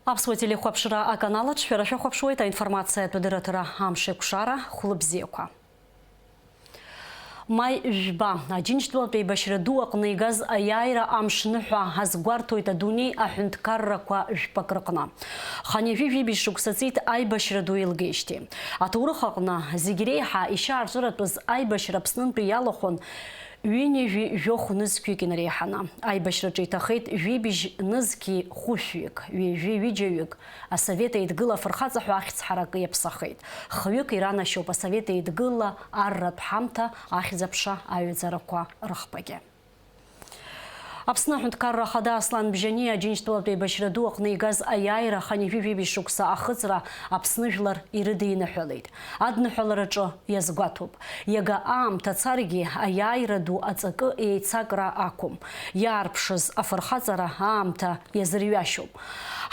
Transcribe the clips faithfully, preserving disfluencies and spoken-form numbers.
Аԥсуа телехәаԥшра аканал аҿы шәара шәахәаԥшуеит аинформациатә адырраҭара Амшеикәшара, хәлыбзиақәа. Маи жәба, Аџьынџьтәылатә еибашьра ду аҟны игаз аиааира амшныҳәа азгәарҭоит адунеи аҳәынҭқаррақәа жәпак рҟны. Хынҩажәи жәибжь шықәса ҵит аибашьра ду еилгеижьҭеи. Аҭоурых аҟны зегь реиҳа ишьаарҵәыратәыз аибашьра Аԥснынтәи иалахәын ҩынҩажәи жәохә нызқьҩык инареиҳаны. Аибашьраҿы иҭахеит жәибжь нызқьи хәышәҩык, ҩажәи ҩыџьаҩык, Асовет Еидгыла афырхаҵа ҳәа ахьӡ ҳаракы иаԥсахеит. Хҩык иранашьоуп Асовет Еидгыла арратә ҳамҭа ахьӡ-аԥша аҩаӡарақәа рыхԥагьы. Аԥсны Аҳәынҭқарра Ахада Аслан Бжьаниа Аџьынџьтәылатә еибашьра ду аҟны игаз аиааира хынҩажәи жәибжь шықәса ахыҵра Аԥсны жәлар ирыдиныҳәалеит. Адныҳәалараҿы иазгәаҭоуп. Иага аамҭа царгьы, аиааира ду аҵакы еицакра ақәым. Иаарԥшыз афырхаҵара аамҭа иазырҩашьом.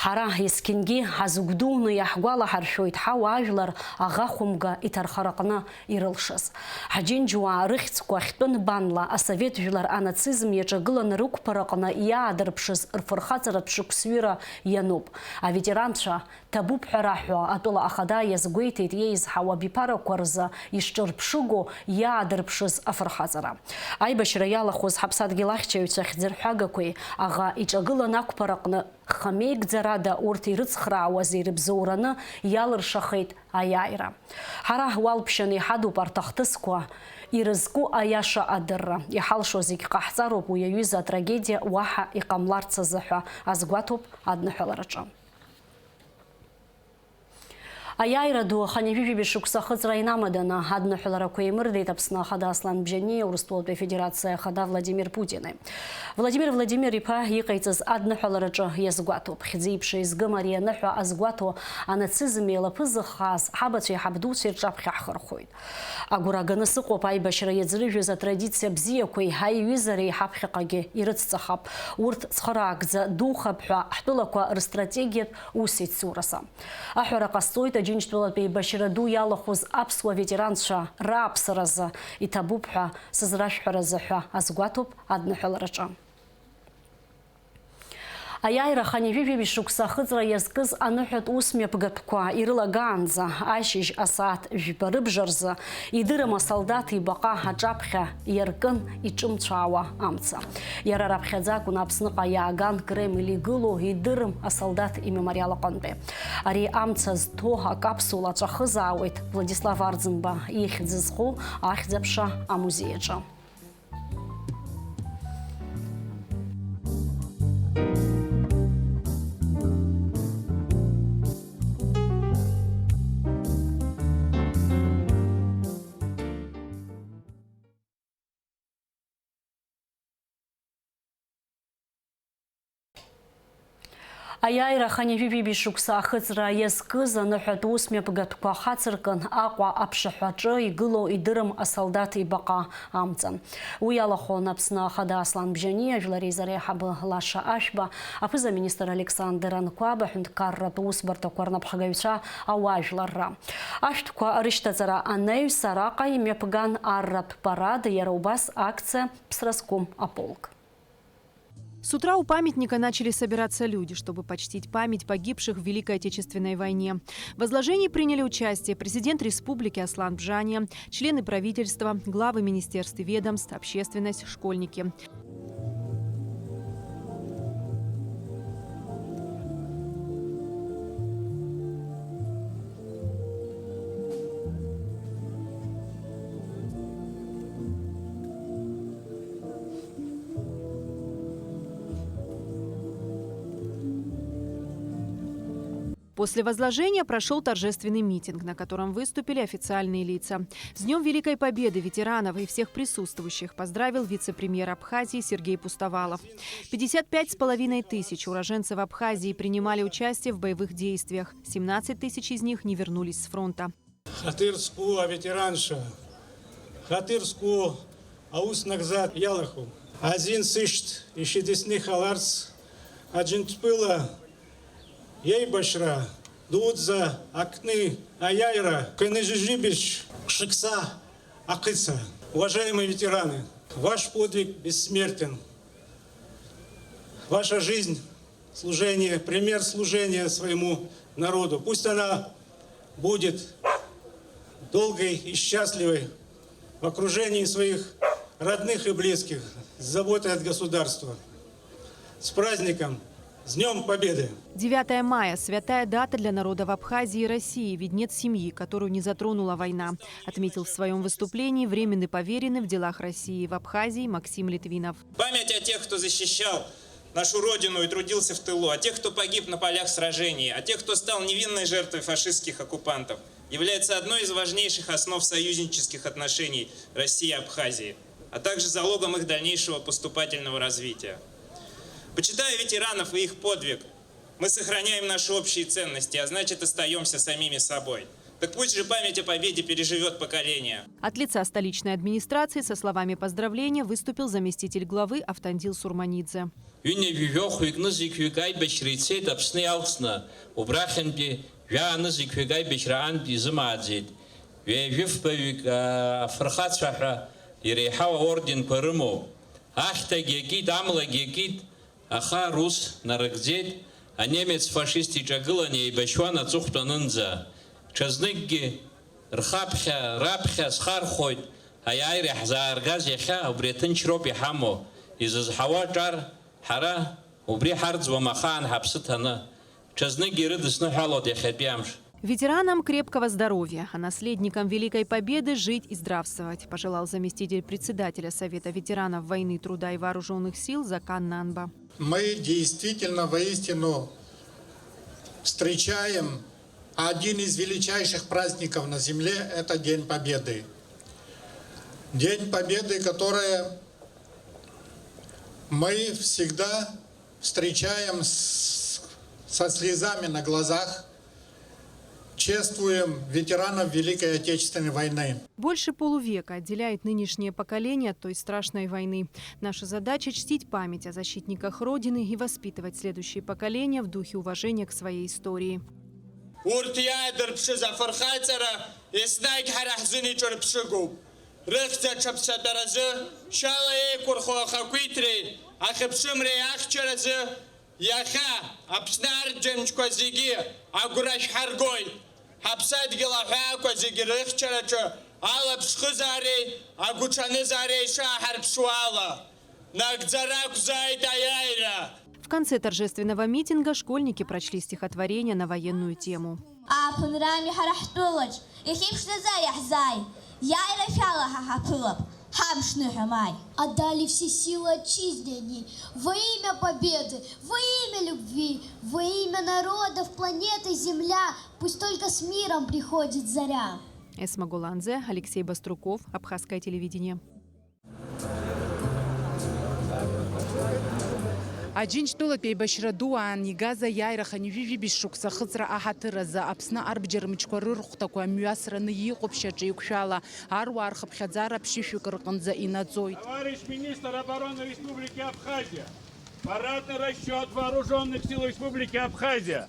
Ҳара есқьынгьы ҳазыгәдуны иаҳгәалаҳаршәоит ҳауаажәлар аӷа хәымга иҭархараҟны ирылшаз. Ҳџьынџьуаа рыхьӡқәа хьтәы нбанла асовет жәлар анацизм иаҿагыланы рықәԥараҟны иаадырԥшыз рфырхаҵаратә шықәсҩыра иануп. Аветеранцәа ҭабуп ҳәа раҳәо, атәыла ахада иазгәеиҭеит иеизҳау абиԥарақәа рзы ишҿырԥшыго иаадырԥшыз афырхаҵара. Аибашьра иалахәыз ҳаԥсадгьыл ахьчаҩцәа хьӡырҳәагақәеи аӷа иҿагылан ақәԥараҟны хамеигӡарада урҭ ирыцхраауази рыбзоураны иалыршахеит аиааира. Ҳара ҳуалԥшьаны иҳадуп арҭ ахҭысқәа ирызку аиаша адырра. Иҳалшо зегь ҟаҳҵароуп уи аҩыза атрагедиа уаҳа иҟамларц азы ҳәа азгәаҭоуп адныҳәалараҿы. Аиааира ду хынҩажәи жәибжь шықәса ахыҵра инамаданы адныҳәаларақәа еимырдеит Аԥсны Ахада Аслан Бжьаниеи Урыстәылатәи Афедерациа Ахада Владимир Путини. Владимир Владимир-иԥа иҟаиҵаз адныҳәалараҿы иазгәаҭоуп. Хьӡи-ԥшеи згым ари аныҳәа азгәаҭо, анацизм еилаԥызыххааз ҳабацәеи ҳабдуцәеи рҿаԥхьа ҳхырхәоит. Агәра ганы сыҟоуп аибашьра иаӡрыжәыз атрадициа бзиақәеи аиҩызареи ҳаԥхьаҟагьы ирыцҵахап. Урҭ цхыраагӡа духап ҳәа ҳтәылақәа рыстратегиатә усеицураса. Аҳәара ҟасҵоит Аџьынџьтәылатә еибашьра ду иалахәыз аԥсуа ветеранцәа рааԥсаразы иҭабуп ҳәа сызрашәҳәаразы ҳәа азгәаҭоуп адныҳәалараҿы. Аиааира хынҩажәи жәибжь шықәса ахыҵра иазкыз аныҳәатә усмҩаԥгатәқәа ирылагаанӡа, ашьыжь асааҭ жәба рыбжа рзы идырым асолдаҭ ибаҟа аҿаԥхьа иаркын иҿымцәаауа амца. Иара раԥхьаӡа акәын Аԥсныҟа иааган Кремль игылоу идырым асолдаҭ имемориал аҟынтәи. Ари амца зҭо акапсула ҵәахызаауеит Владислав Арӡынба ихьӡ зху ахьӡ-аԥша амузеи аҿы. Аиааира хынҩажәи жәибжь шықәса ахыҵра иазкыз аныҳәатә усмҩаԥгатәқәа хацыркын Аҟәа аԥшаҳәаҿы игылоу идырым асолдаҭ ибаҟа амца. Уи иалахәын Аԥсны Ахада Аслан Бжьаниа, Жәлар Реизара аиҳабы Лаша Ашәба, аԥыза-министр Александр Анқәаб, аҳәынҭқарратә усбарҭақәа рнапхгаҩцәа, ауаажәларра. Ашәҭқәа рышьҭаҵара анаҩс араҟа имҩаԥган арратә парад, иара убас акциа Ԥсра зқәым аполк. С утра у памятника начали собираться люди, чтобы почтить память погибших в Великой Отечественной войне. В возложении приняли участие президент республики Аслан Бжания, члены правительства, главы министерств и ведомств, общественность, школьники. После возложения прошёл торжественный митинг, на котором выступили официальные лица. С Днём Великой Победы ветеранов и всех присутствующих поздравил вице-премьер Абхазии Сергей Пустовалов. Пятьдесят пять с половиной тысяч уроженцев Абхазии принимали участие в боевых действиях. Семнадцать тысяч из них не вернулись с фронта. Ҳаҭыр зқәу аветеранцәа, ҳаҭыр зқәу аус нагӡатә иалахәу, азин сышьҭ ишьҭысны иҟаларц, Аџьынџьтәыла иеибашьра дуӡӡа акны аиааира хынҩажәи жәибжь шықәса ахыҵра. Уважаемые ветераны, ваш подвиг бессмертен. Ваша жизнь Служение, пример служения своему народу. Пусть она будет долгой и счастливой в окружении своих родных и близких, с заботой от государства. С праздником! С Днём Победы! Девятое мая — святая дата для народов Абхазии и России, ведь нет семьи, которую не затронула война, отметил в своём выступлении временный поверенный в делах России в Абхазии Максим Литвинов. Память о тех, кто защищал нашу Родину и трудился в тылу, о тех, кто погиб на полях сражений, о тех, кто стал невинной жертвой фашистских оккупантов, является одной из важнейших основ союзнических отношений России и Абхазии, а также залогом их дальнейшего поступательного развития. Почитая ветеранов и их подвиг, мы сохраняем наши общие ценности, а значит, остаёмся самими собой. Так пусть же память о Победе переживёт поколения. От лица столичной администрации со словами поздравления выступил заместитель главы Автандил Сурманидзе. Ҩынҩажәи жәохәҩык нызқьҩык аибашьра ицеит Аԥсны иалҵны, убрахьынтәи жәаа нызқьҩык аибашьра аантәи изымааӡеит. Ҩажәи фбаҩык, аа, афырхацәа ҳәа иреиҳау аорденқәа рымоуп. Ахьҭагь иакит, амлагь иакит, аха рус нарыгӡеит, анемец фашист иҿагылан еибашьуан аҵыхәтәанынӡа. Ҽазныкгьы рхаԥхьа, раԥхьа схархәоит, аиааира иаҳзааргаз иахьа убри аҭынчроуп иҳамоу, изызҳауа ҿар, ҳара убри ҳарӡуам ахаан ҳаԥсы ҭаны. Ҽазныкгьы ирыдысныҳәалоит иахьатәи амш. Ветеранам крепкого здоровья, а наследникам Великой Победы жить и здравствовать, пожелал заместитель председателя Совета ветеранов войны, труда и вооружённых сил Закан Нанба. Мы действительно, воистину встречаем один из величайших праздников на земле, это День Победы. День Победы, которое мы всегда встречаем с, со слезами на глазах, чествуем ветеранов Великой Отечественной войны. Больше полувека отделяет нынешнее поколение от той страшной войны. Наша задача — чтить память о защитниках Родины и воспитывать следующие поколения в духе уважения к своей истории. Урҭ иаадырԥшыз афырхаҵара еснагь ҳара ҳзын иҿырԥшыгоуп. Рыхьӡ аҽаԥсатәаразы, шьала еиқәырхо ахақәиҭреи ахьыԥшымреи ахьчаразы, иахьа Аԥсны арџьынџьқәа зегьы агәра шәҳаргоит. Ҳаԥсадгьыл аҳәаақәа зегьы рыхьчараҿы алаԥшхызаареи агәыҽанызаареи шааҳарԥшуа ала, нагӡара ақәзааит аиааира! В конце торжественного митинга школьники прочли стихотворение на военную тему. Ааԥынрами ҳара ҳтәылаҿ, иахьеиԥшнаӡа иаҳзааи, иааира шәала ҳа ҳаԥылап, ҳамш ныҳәа маи. Отдали все силы отчизне они, во имя Победы, во имя любви, во имя народов планеты Земля, пусть только с миром приходит заря. Эсма Голанзе, Алексей Баструков, Абхазское телевидение. Аџьынџьтәылатә еибашьра ду аан игаз аиааира хынҩажәи жәибжь шықәса ахыҵра аҳаҭыр азы Аԥсны арбџьар мчқәа рырхәҭақәа мҩасраны иҟоуп шьаҿа еиқәшәала, аруаа рхыԥхьаӡара ԥшьышәҩык рҟынӡа инаӡоит. Товарищ министр обороны Республики Абхазия, парадный расчёт вооружённых сил Республики Абхазия,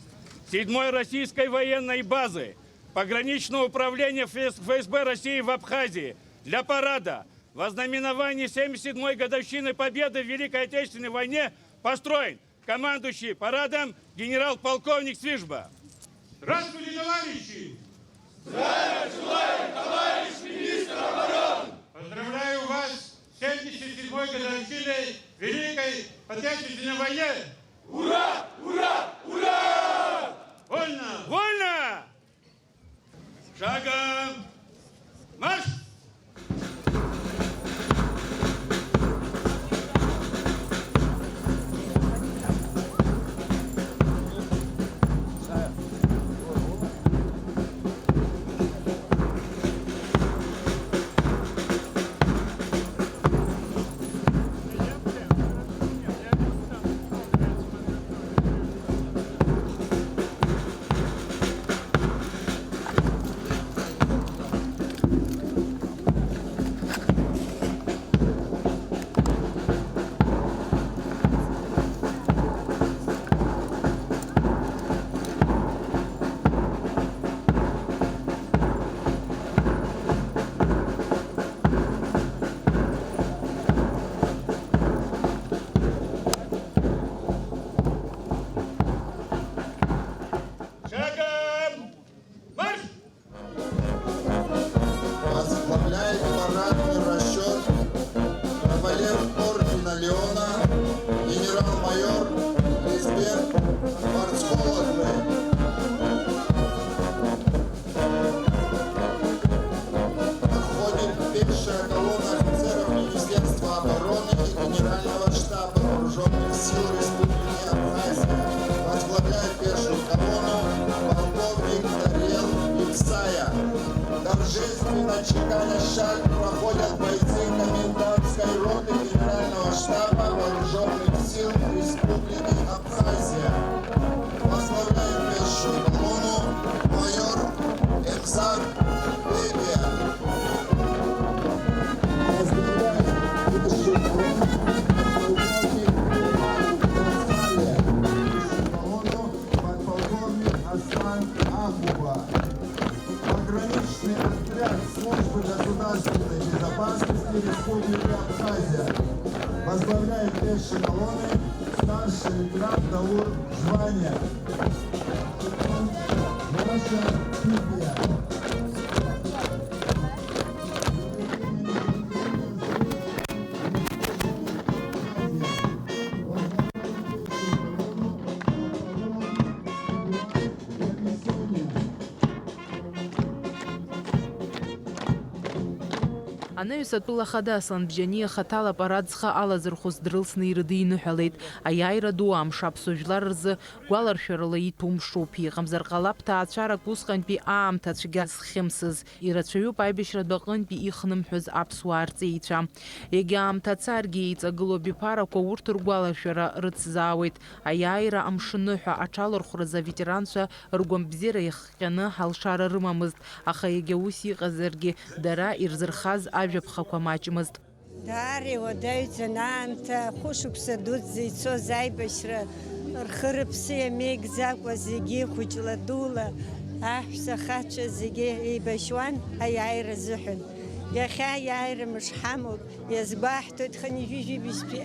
седьмой российской военной базы, пограничного управления Ф С Б России в Абхазии для парада в ознаменование семьдесят седьмой годовщины Победы в Великой Отечественной войне построен командующий парадом генерал-полковник Свижба. Здравствуйте, товарищи! Здравия желаю, товарищ министр обороны! Поздравляю вас с семьдесят седьмой годовщиной Великой Отечественной войны! Ура! Ура! Ура! Вольно! Вольно! Шагом марш! Подходит пешая колонна офицеров Министерства обороны и Генерального штаба Вооруженных сил Республики Абхазия. Возглавляет пешую колонну полковник Дарел Ипсая. Торжественно чеканя шаг проходят бойцы комендантской роты Генерального штаба Вооруженных сил Республики Абхазия. Возглавляет пешую колонну майор Эмзар Бебия. Возглавляет пешую колонну полковник Эмзар Бебия. Пешую колонну подполковник Аслан Акуба. Пограничный отряд Службы государственной безопасности Республики Абхазия. Возглавляет пешие колонны старший лейтенант Даур Жвания. Ваша копия. Анаҩс атәыла ахада Аслан Бжьаниа хаҭала апарад зхы алазырхәыз дрылсны ирыдиныҳәалеит. Аиааира ду амш аԥсуа жәлар рзы гәаларшәарала иҭәу мшуп, иҟамзар ҟалап ҭаацәарак усҟантәи аамҭа цәгьа зхьымсыз. Ирацәаҩуп аибашьратә аҟынтәи ихнымҳәыз аԥсуаа рҵеицәа. Егьа аамҭа царгьы еиҵагылоу абиԥарақәа урҭ ргәаларшәара рыцзаауеит. Аиааира амшныҳәа аҽалархәразы аветеранцәа ргәамбзиара иахҟьаны алшара рымамызт, аха егьа ус иҟазаргьы, дара ирзырхаз ажәаԥхақәа маҷмызт. Даара иуадаҩӡан аамҭа, хәышықәса дуӡӡа ицоз аибашьра рхы-рыԥсы иамеигӡакәа зегьы хәыҷла-дула, аҳәса-ахацәа зегьы еибашьуан аиааира азыҳәан. Иахьа аиааира мыш ҳамоуп, иазгәаҳҭоит хынҩажәи жәибжьтәи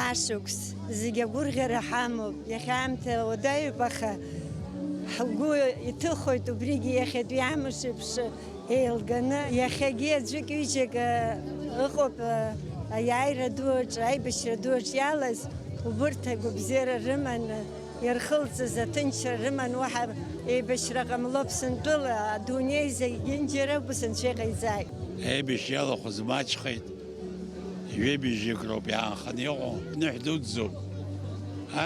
ашықәс. Зегь агәырӷьара ҳамоуп. Иахьа аамҭа уадаҩуп, аха ҳгәы иҭыхоит убригьы иахьатәи амш еиԥш еилганы. Иахьагьы аӡәык-ҩыџьак, ы, ыҟоуп, ы, аиааира ду аҿы, аибашьра ду аҿы иалаз, убырҭ агәабзиара рыманы, ирхылҵыз аҭынчра рыман, уаҳа еибашьра ҟамло Аԥсынтәыла, адунеи зегьынџьара агәсанҵәа иҟаиҵааит. Аибашьра иалахәыз маҷхеит, жәибжьык роуп иаанханы иҟоу, ныҳә дуӡӡоуп.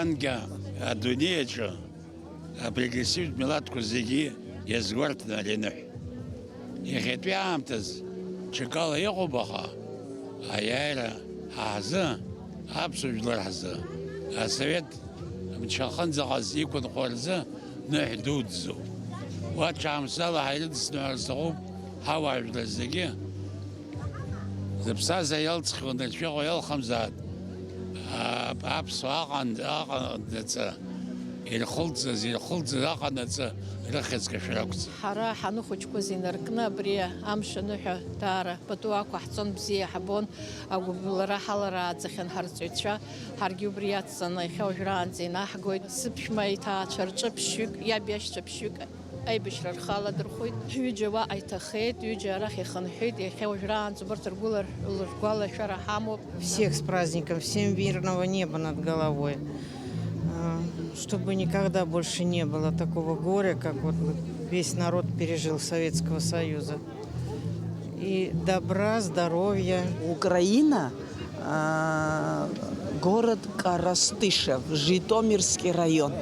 Анкьа адунеи аҿы апрогрессивтә милаҭқәа зегьы иазгәарҭан ари аныҳә. Иахьатәи аамҭаз ҽакала иҟоуп, аха аиааира ҳа ҳзы, аԥсуа жәлар ҳзы, асовет мчы ахынӡаҟаз иқәынхо рзы ныҳә дуӡӡоуп. Уа ҽаамсҭала ҳаирыдысныҳәар сҭахуп ҳауаажәлар зегьы. Зыԥсҭазаара иалҵхьоу анырцәыҟоу иалхымзааит, а-, аԥсуаа аҟан-, аҟанаҵы ирхылҵыз, ирхылҵыз аҟанаҵы рыхьӡ кашәар акәӡам. Ҳара ҳаныхәыҷқәаз инаркны абри амш аныҳәа даара пату ақәаҳҵон, бзиа ҳабон, агәыбылра ҳаларааӡахьан ҳарҵаҩцәа, ҳаргьы убри иацҵаны иахьа уажәраанӡа инаҳгоит. Сыԥшәма иҭаацәа рҿы ԥшьҩык, иаб иашьцәа ԥшьҩык аибашьра рхы аладырхәит. Ҳҩыџьа уаҟа иҭахеит, ҩыџьа арахь ихынҳәит, иахьа уажәраанӡа убарҭ ргәыла-, ргәалашәара ҳамоуп. Всех с праздником, всем мирного неба над головой. А, чтобы никогда больше не было такого горя, как вот весь народ пережил Советского Союза. И добра, здоровья. Украина, а, город Коростышев, Житомирский район.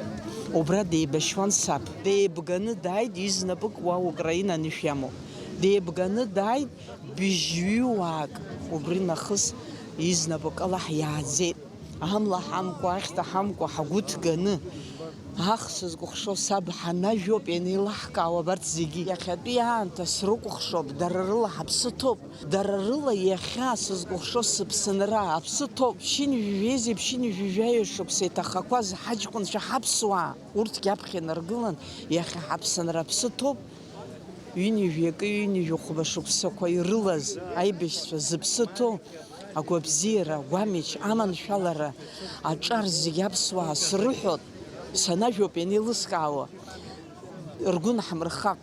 Убра деибашьуан саб. Деибганы дааит, изнапык уа Украина анышә иамоу. Деибганы дааит, быжьҩыуаак убри нахыс изнапык ала ҳиааӡеит. Амла ҳамкәа, ахьҭа ҳамкәа, ҳгәы ҭганы, ах, сызкәыхшоу саб ҳанажәоуп ианеилаҳкаауа абарҭ зегьы. Иахьатәи аамҭа срыкәыхшоуп, дара рыла ҳаԥсы ҭоуп. Дара рыла иахьа сызкәыхшоу сыԥсынра аԥсы ҭоуп. Ԥшьынҩажәи жәаҩеи ԥшьынҩажәи жәаҩа шықәса иҭахақәаз ҳаҷкәынцәа ҳаԥсуаа, урҭгьы аԥхьа инаргылан, иахьа ҳаԥсынра аԥсы ҭоуп. Ҩынҩажәи акы, ҩынҩажәи хәба шықәсақәа ирылаз аибашьцәа зыԥсы ҭоу, агәабзиара, агәамч, аманшәалара, аҿар зегь аԥсуаа срыҳәоит, санажәоуп ианеилыскаауа, ргәы нҳамырхап,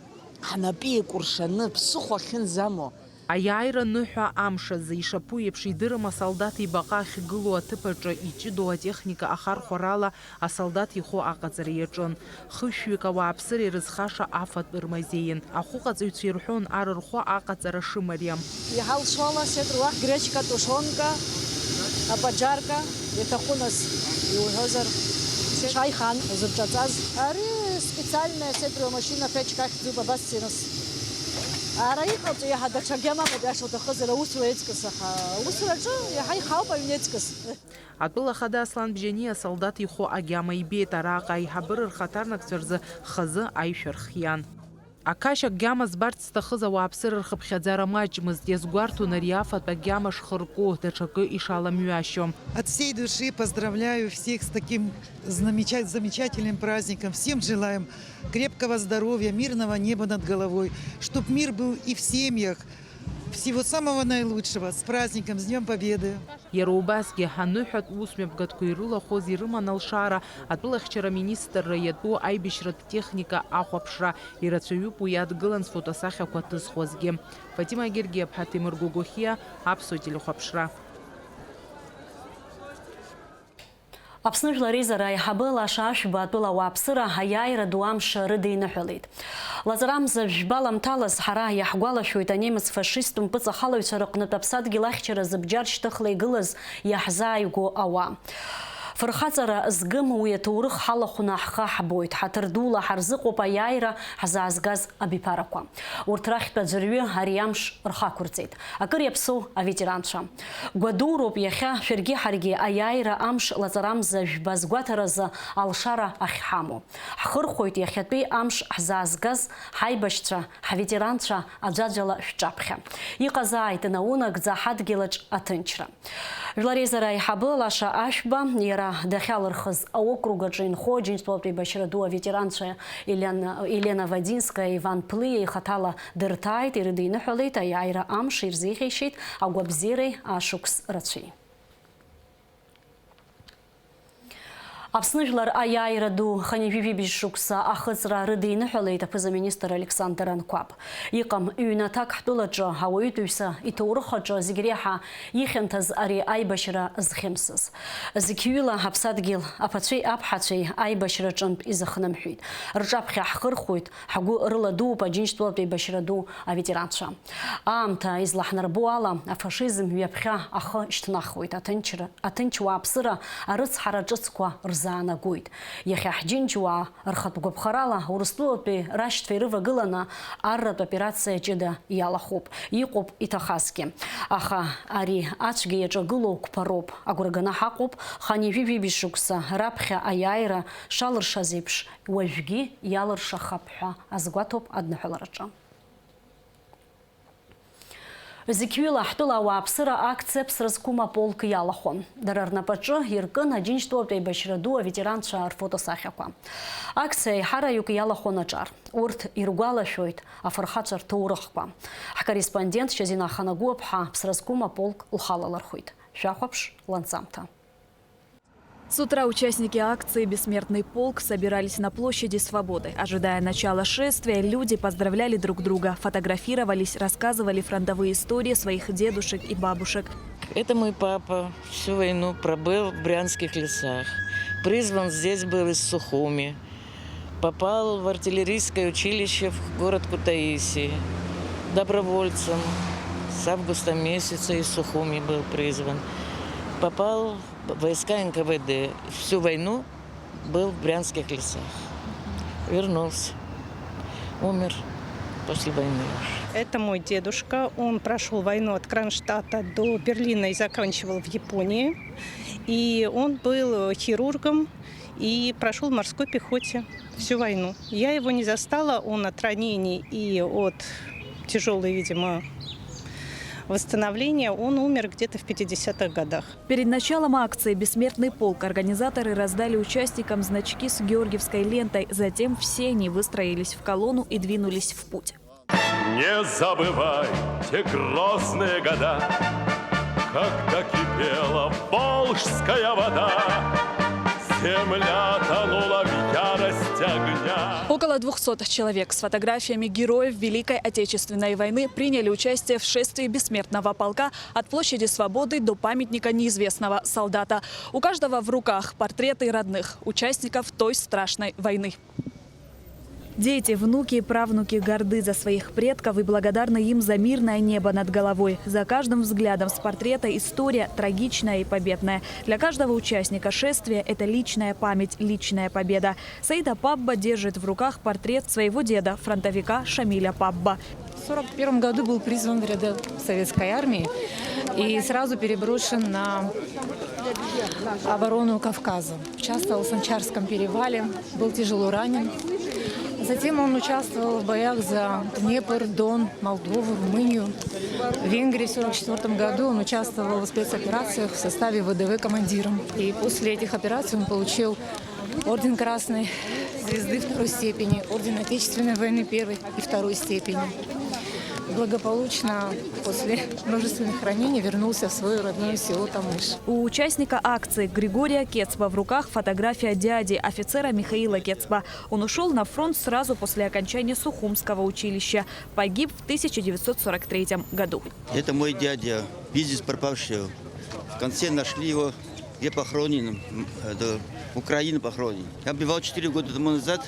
ҳнапы еикәыршаны, ԥсыхәа ахьынӡамоу, Аиааира ныҳәа амш азы, ишаԥу еиԥш, идырым асолдаҭ ибаҟа ахьгылоу аҭыԥ аҿы иҷыдоу атехника ахархәарала асолдаҭ ихәы аҟаҵара иаҿын. Хышәҩык ауааԥсыра ирызхаша афатә рмазеин. Ахәыҟаҵаҩцәа ирҳәон ар рхәы аҟаҵара шымариам. Иҳалшола сетру уахь гречка, тушонка, абаџьарка, иаҭаху нас, иуҳәозар, чаи хан зыбҿаҵаз. Ари специальная сетру машина, печка ахьӡуп, абас сирыс. Ара иҟалҵо иаҳа даҽа агьама амоуп, иаша уҭахызар, аусура еиҵкыс, аха аусураҿы иаҳа ихаауп аҩны еиҵкыс. Атәыла ахада Аслан Бжьаниа асолдаҭ ихәы агьама ибеит, араҟа аиҳабыра рхаҭарнакцәа рзы хазы аишәа рхиан. Ақашь агьама збарц зҭахыз ауааԥсыра рхыԥхьаӡара маҷмызт, иазгәарҭон ари афатә агьама шхырку, даҽакы ишаламҩашьо. От всей души поздравляю всех с таким замеча-, замечательным праздником. Всем желаем крепкого здоровья, мирного неба над головой, чтоб мир был и в семьях. Всего самого наилучшего. С праздником, с Днём Победы! Иара убасгьы, аныҳәатә усмҩаԥгатәқәа ирылахәыз ирыман алшара, атәылахьчара аминистрра иатәу аибашьратә техника ахәаԥшра, ирацәаҩуп уи адгылан сфотосахьақәа ҭызхуазгьы. Фатима Гергиаԥҳа, Ҭемыр Гогохиа, Аԥсуа телехәаԥшра. Аԥсны Жәлар Реизара аиҳабы Лаша Ашәба атәыла ауааԥсыра аиааира ду амш рыдиныҳәалеит. Лаҵарамза жәба ламҭалаз ҳара иаҳгәалашәоит анемец фашисттә мпыҵахалаҩцәа рыҟнытә аԥсадгьыл ахьчаразы бџьар шьҭыхла игылаз иаҳзааигәоу ауаа. Фырхаҵара згым уи аҭоурых ҳалахәны ҳхы ҳбоит, ҳаҭыр дула ҳарзыҟоуп аиааира ҳзаазгаз абиԥарақәа. Урҭ рахьтә аӡәырҩы ари амш рхы ақәырҵеит. Акыр иаԥсоу аветеранцәа. Гәадуроуп иахьа шәаргьы ҳаргьы аиааира амш лаҵарамза жәба згәаҭаразы алшара ахьҳамоу. Ҳхырхәоит иахьатәи амш ҳзаазгаз ҳаибашьцәа, ҳветеранцәа аӡәаӡәала шәҿаԥхьа. Иҟазааит наунагӡа ҳадгьылаҿ аҭынчра. Жәлар Реизара аиҳабы Лаша Ашәба, иара дахьалырхыз аокруг аҿы инхо Аџьынџьтәылатә еибашьра ду аветеранцәа Елена, Елена Вадинская, Иван Плиа ихаҭала дырҭааит, ирыдиныҳәалеит, аиааира амш ирзеиӷьеишьеит агәабзиареи ашықәс рацәеи. Аԥсны жәлар аиааира ду хынҩажәи жәибжь шықәса ахыҵра рыдиныҳәалеит аԥыза-министр Александр Анқәаб. Иҟам ҩнаҭак ҳтәылаҿы ауаҩытәыҩса иҭоурых аҿы зегь реиҳа ихьанҭаз ари аибашьра зхьымсыз. Зқьҩыла аԥсадгьыл аԥацәеи аԥҳацәеи аибашьраҿынтә изыхнымҳәит. Рҿаԥхьа ҳхырхәоит, ҳгәы рыладууп Аџьынџьтәылатә еибашьра ду аветеранцәа. Аамҭа излаҳнарбо ала, афашизм ҩаԥхьа ахы шьҭнахуеит, аҭынчра, аҭынч уааԥсыра арыцҳара ҿыцқәа рзаанагоит. Иахьа ҳџьынџьуаа рхатә гәаԥхарала Урыстәылатәи рашьцәа ирывагыланы арратә операциа ҷыда иалахәуп. Иҟоуп иҭахазгьы. Аха ари ацәгьа иаҿагылоу қәԥароуп. Агәра ганы ҳаҟоуп, хынҩажәи жәибжь шықәса раԥхьа аиааира шалыршаз еиԥш, уажәгьы иалыршахап ҳәа азгәаҭоуп адныҳәалараҿы. Зқьҩыла ҳтәыла ауааԥсыра акциа Ԥсра зқәым аполк иалахәын. Дара рнапаҿы иркын Аџьынџьтәылатә еибашьра ду аветеранцәа рфотосахьақәа. Акциа аиҳараҩык иалахәын аҿар. Урҭ иргәалашәоит афырхацәа рҭоурыхқәа. Ҳкорреспондент Шьазина Аханагәыаԥҳа Ԥсра зқәым аполк лхалалырхәит. Шәахәаԥш ланҵамҭа. С утра участники акции «Бессмертный полк» собирались на площади Свободы. Ожидая начала шествия, люди поздравляли друг друга, фотографировались, рассказывали фронтовые истории своих дедушек и бабушек. Это мой папа всю войну пробыл в брянских лесах. Призван здесь был из Сухуми. Попал в артиллерийское училище в город Кутаиси. Добровольцем с августа месяца из Сухуми был призван. Попал войска Н К В Д. Всю войну был в брянских лесах. Вернулся. Умер после войны уже. Это мой дедушка. Он прошёл войну от Кронштадта до Берлина и заканчивал в Японии. И он был хирургом и прошёл в морской пехоте всю войну. Я его не застала, он от ранений и от тяжёлой, видимо, восстановления, он умер где-то в пятидесятых годах. Перед началом акции «Бессмертный полк» организаторы раздали участникам значки с георгиевской лентой. Затем все они выстроились в колонну и двинулись в путь. Не забывайте грозные года, когда кипела волжская вода, земля тонула в ярости огня. Около двухсот человек с фотографиями героев Великой Отечественной войны приняли участие в шествии Бессмертного полка от площади Свободы до памятника неизвестного солдата. У каждого в руках портреты родных, участников той страшной войны. Дети, внуки и правнуки горды за своих предков и благодарны им за мирное небо над головой. За каждым взглядом с портрета история трагичная и победная. Для каждого участника шествия это личная память, личная победа. Саида Пабба держит в руках портрет своего деда, фронтовика Шамиля Пабба. В сорок первом году был призван в ряды Советской армии и сразу переброшен на оборону Кавказа. Участвовал в Санчарском перевале, был тяжело ранен. Затем он участвовал в боях за Днепр, Дон, Молдову, Румынию. В Венгрии в сорок четвёртом году он участвовал в спецоперациях в составе В Д В командиром. И после этих операций он получил орден Красной Звезды второй степени, орден Отечественной войны первой и второй степени. Благополучно после множественных ранений вернулся в свое родное село Тамыш. У участника акции Григория Кецба в руках фотография дяди, офицера Михаила Кецба. Он ушел на фронт сразу после окончания Сухумского училища. Погиб в тысяча девятьсот сорок третьем году. Это мой дядя, без вести пропавший. В конце нашли его, где похоронен, м, э, да, Украина похоронен. Я бывал четыре года тому назад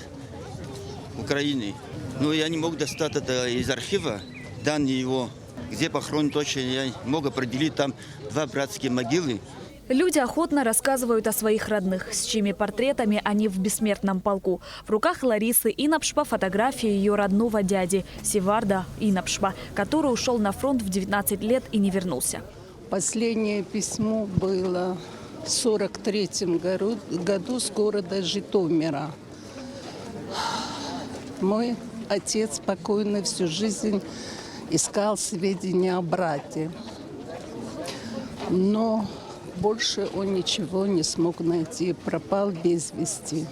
в Украине. Но я не мог достать это из архива, данные его. Где похоронен точно, я не мог определить. Там два братские могилы. Люди охотно рассказывают о своих родных, с чьими портретами они в бессмертном полку. В руках Ларисы Инапшба фотография ее родного дяди Севарда Инапшба, который ушел на фронт в девятнадцать лет и не вернулся. Последнее письмо было в сорок третьем году с города Житомира. Мой отец покойный всю жизнь искал сведения о брате, но больше он ничего не смог найти, пропал без вести.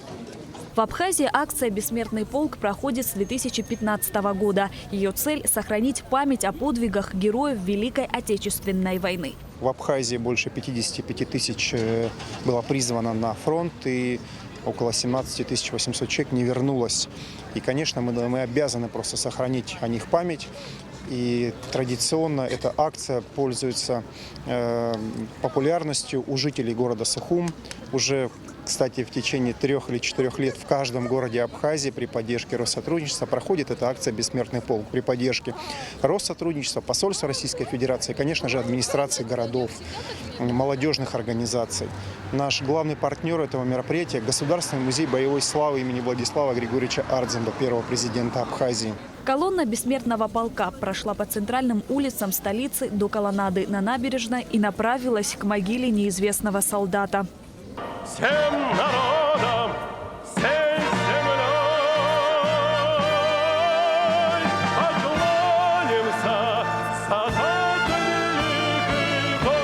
В Абхазии акция «Бессмертный полк» проходит с две тысячи пятнадцатого года. Ее цель — сохранить память о подвигах героев Великой Отечественной войны. В Абхазии больше пятидесяти пяти тысяч э, было призвано на фронт, и около семнадцати тысяч восьмисот человек не вернулось. И, конечно, мы, мы обязаны просто сохранить о них память. И традиционно эта акция пользуется э, популярностью у жителей города Сухум. Уже, кстати, в течение трех или четырех лет в каждом городе Абхазии при поддержке Россотрудничества проходит эта акция «Бессмертный полк». При поддержке Россотрудничества, посольства Российской Федерации, конечно же, администрации городов, молодежных организаций. Наш главный партнер этого мероприятия — Государственный музей боевой славы имени Владислава Григорьевича Ардзинба, первого президента Абхазии. Колонна «Бессмертного полка» прошла по центральным улицам столицы до колоннады на набережной и направилась к могиле неизвестного солдата. Всем народам, всей землей поклонимся за тот великий бой.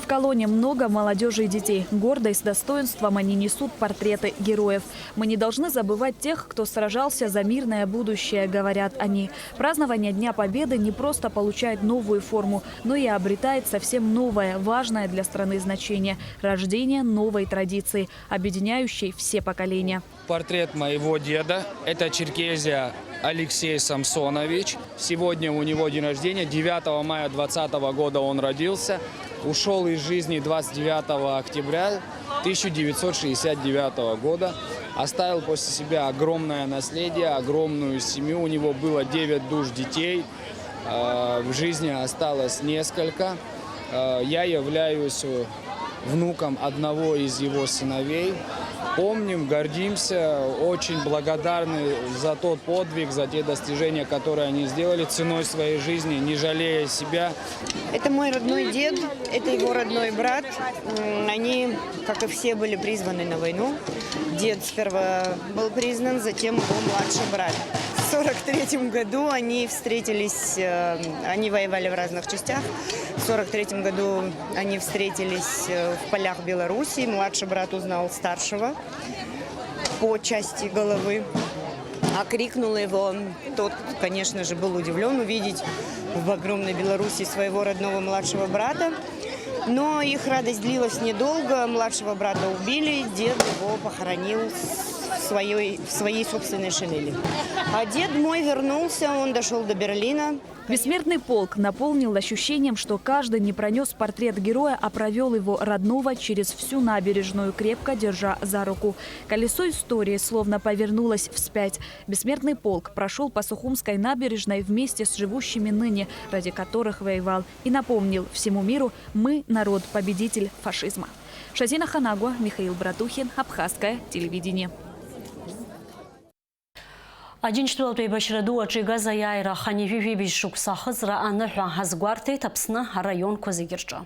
В колонне много молодежи и детей. Гордо и с достоинством они несут портреты героев. «Мы не должны забывать тех, кто сражался за мирное будущее», — говорят они. Празднование Дня Победы не просто получает новую форму, но и обретает совсем новое, важное для страны значение — рождение новой традиции, объединяющей все поколения. Портрет моего деда. Это Черкезия, Алексей Самсонович. Сегодня у него день рождения. Девятого мая двадцатого года он родился. Ушел из жизни двадцать девятого октября тысяча девятьсот шестьдесят девятого года. Оставил после себя огромное наследие, огромную семью. У него было девять душ детей. Э, В жизни осталось несколько. Э, Я являюсь э, внуком одного из его сыновей. Помним, гордимся, очень благодарны за тот подвиг, за те достижения, которые они сделали ценой своей жизни, не жалея себя. Это мой родной дед, это его родной брат. М, Они, как и все, были призваны на войну. Дед сперва был признан, затем его младший брат. В сорок третьем году они встретились, э, они воевали в разных частях. В сорок третьем году они встретились э, в полях Белоруссии. Младший брат узнал старшего по части головы, окрикнул его. Тот, конечно же, был удивлен увидеть в огромной Белоруссии своего родного младшего брата. Но их радость длилась недолго. Младшего брата убили, дед его похоронил в своей, в своей собственной шинели. А дед мой вернулся, он дошёл до Берлина. Бессмертный полк наполнил ощущением, что каждый не пронёс портрет героя, а провёл его родного через всю набережную, крепко держа за руку. Колесо истории словно повернулось вспять. Бессмертный полк прошёл по Сухумской набережной вместе с живущими ныне, ради которых воевал, и напомнил всему миру: мы — народ-победитель фашизма. Шазина Ханагуа, Михаил Братухин, Абхазское телевидение. Аџьынџьтәылатә еибашьра ду аҿы игаз аиааира хынҩажәи жәибжь шықәса ахыҵра аныҳәа азгәарҭеит Аԥсны араионқәа зегьы рҿы.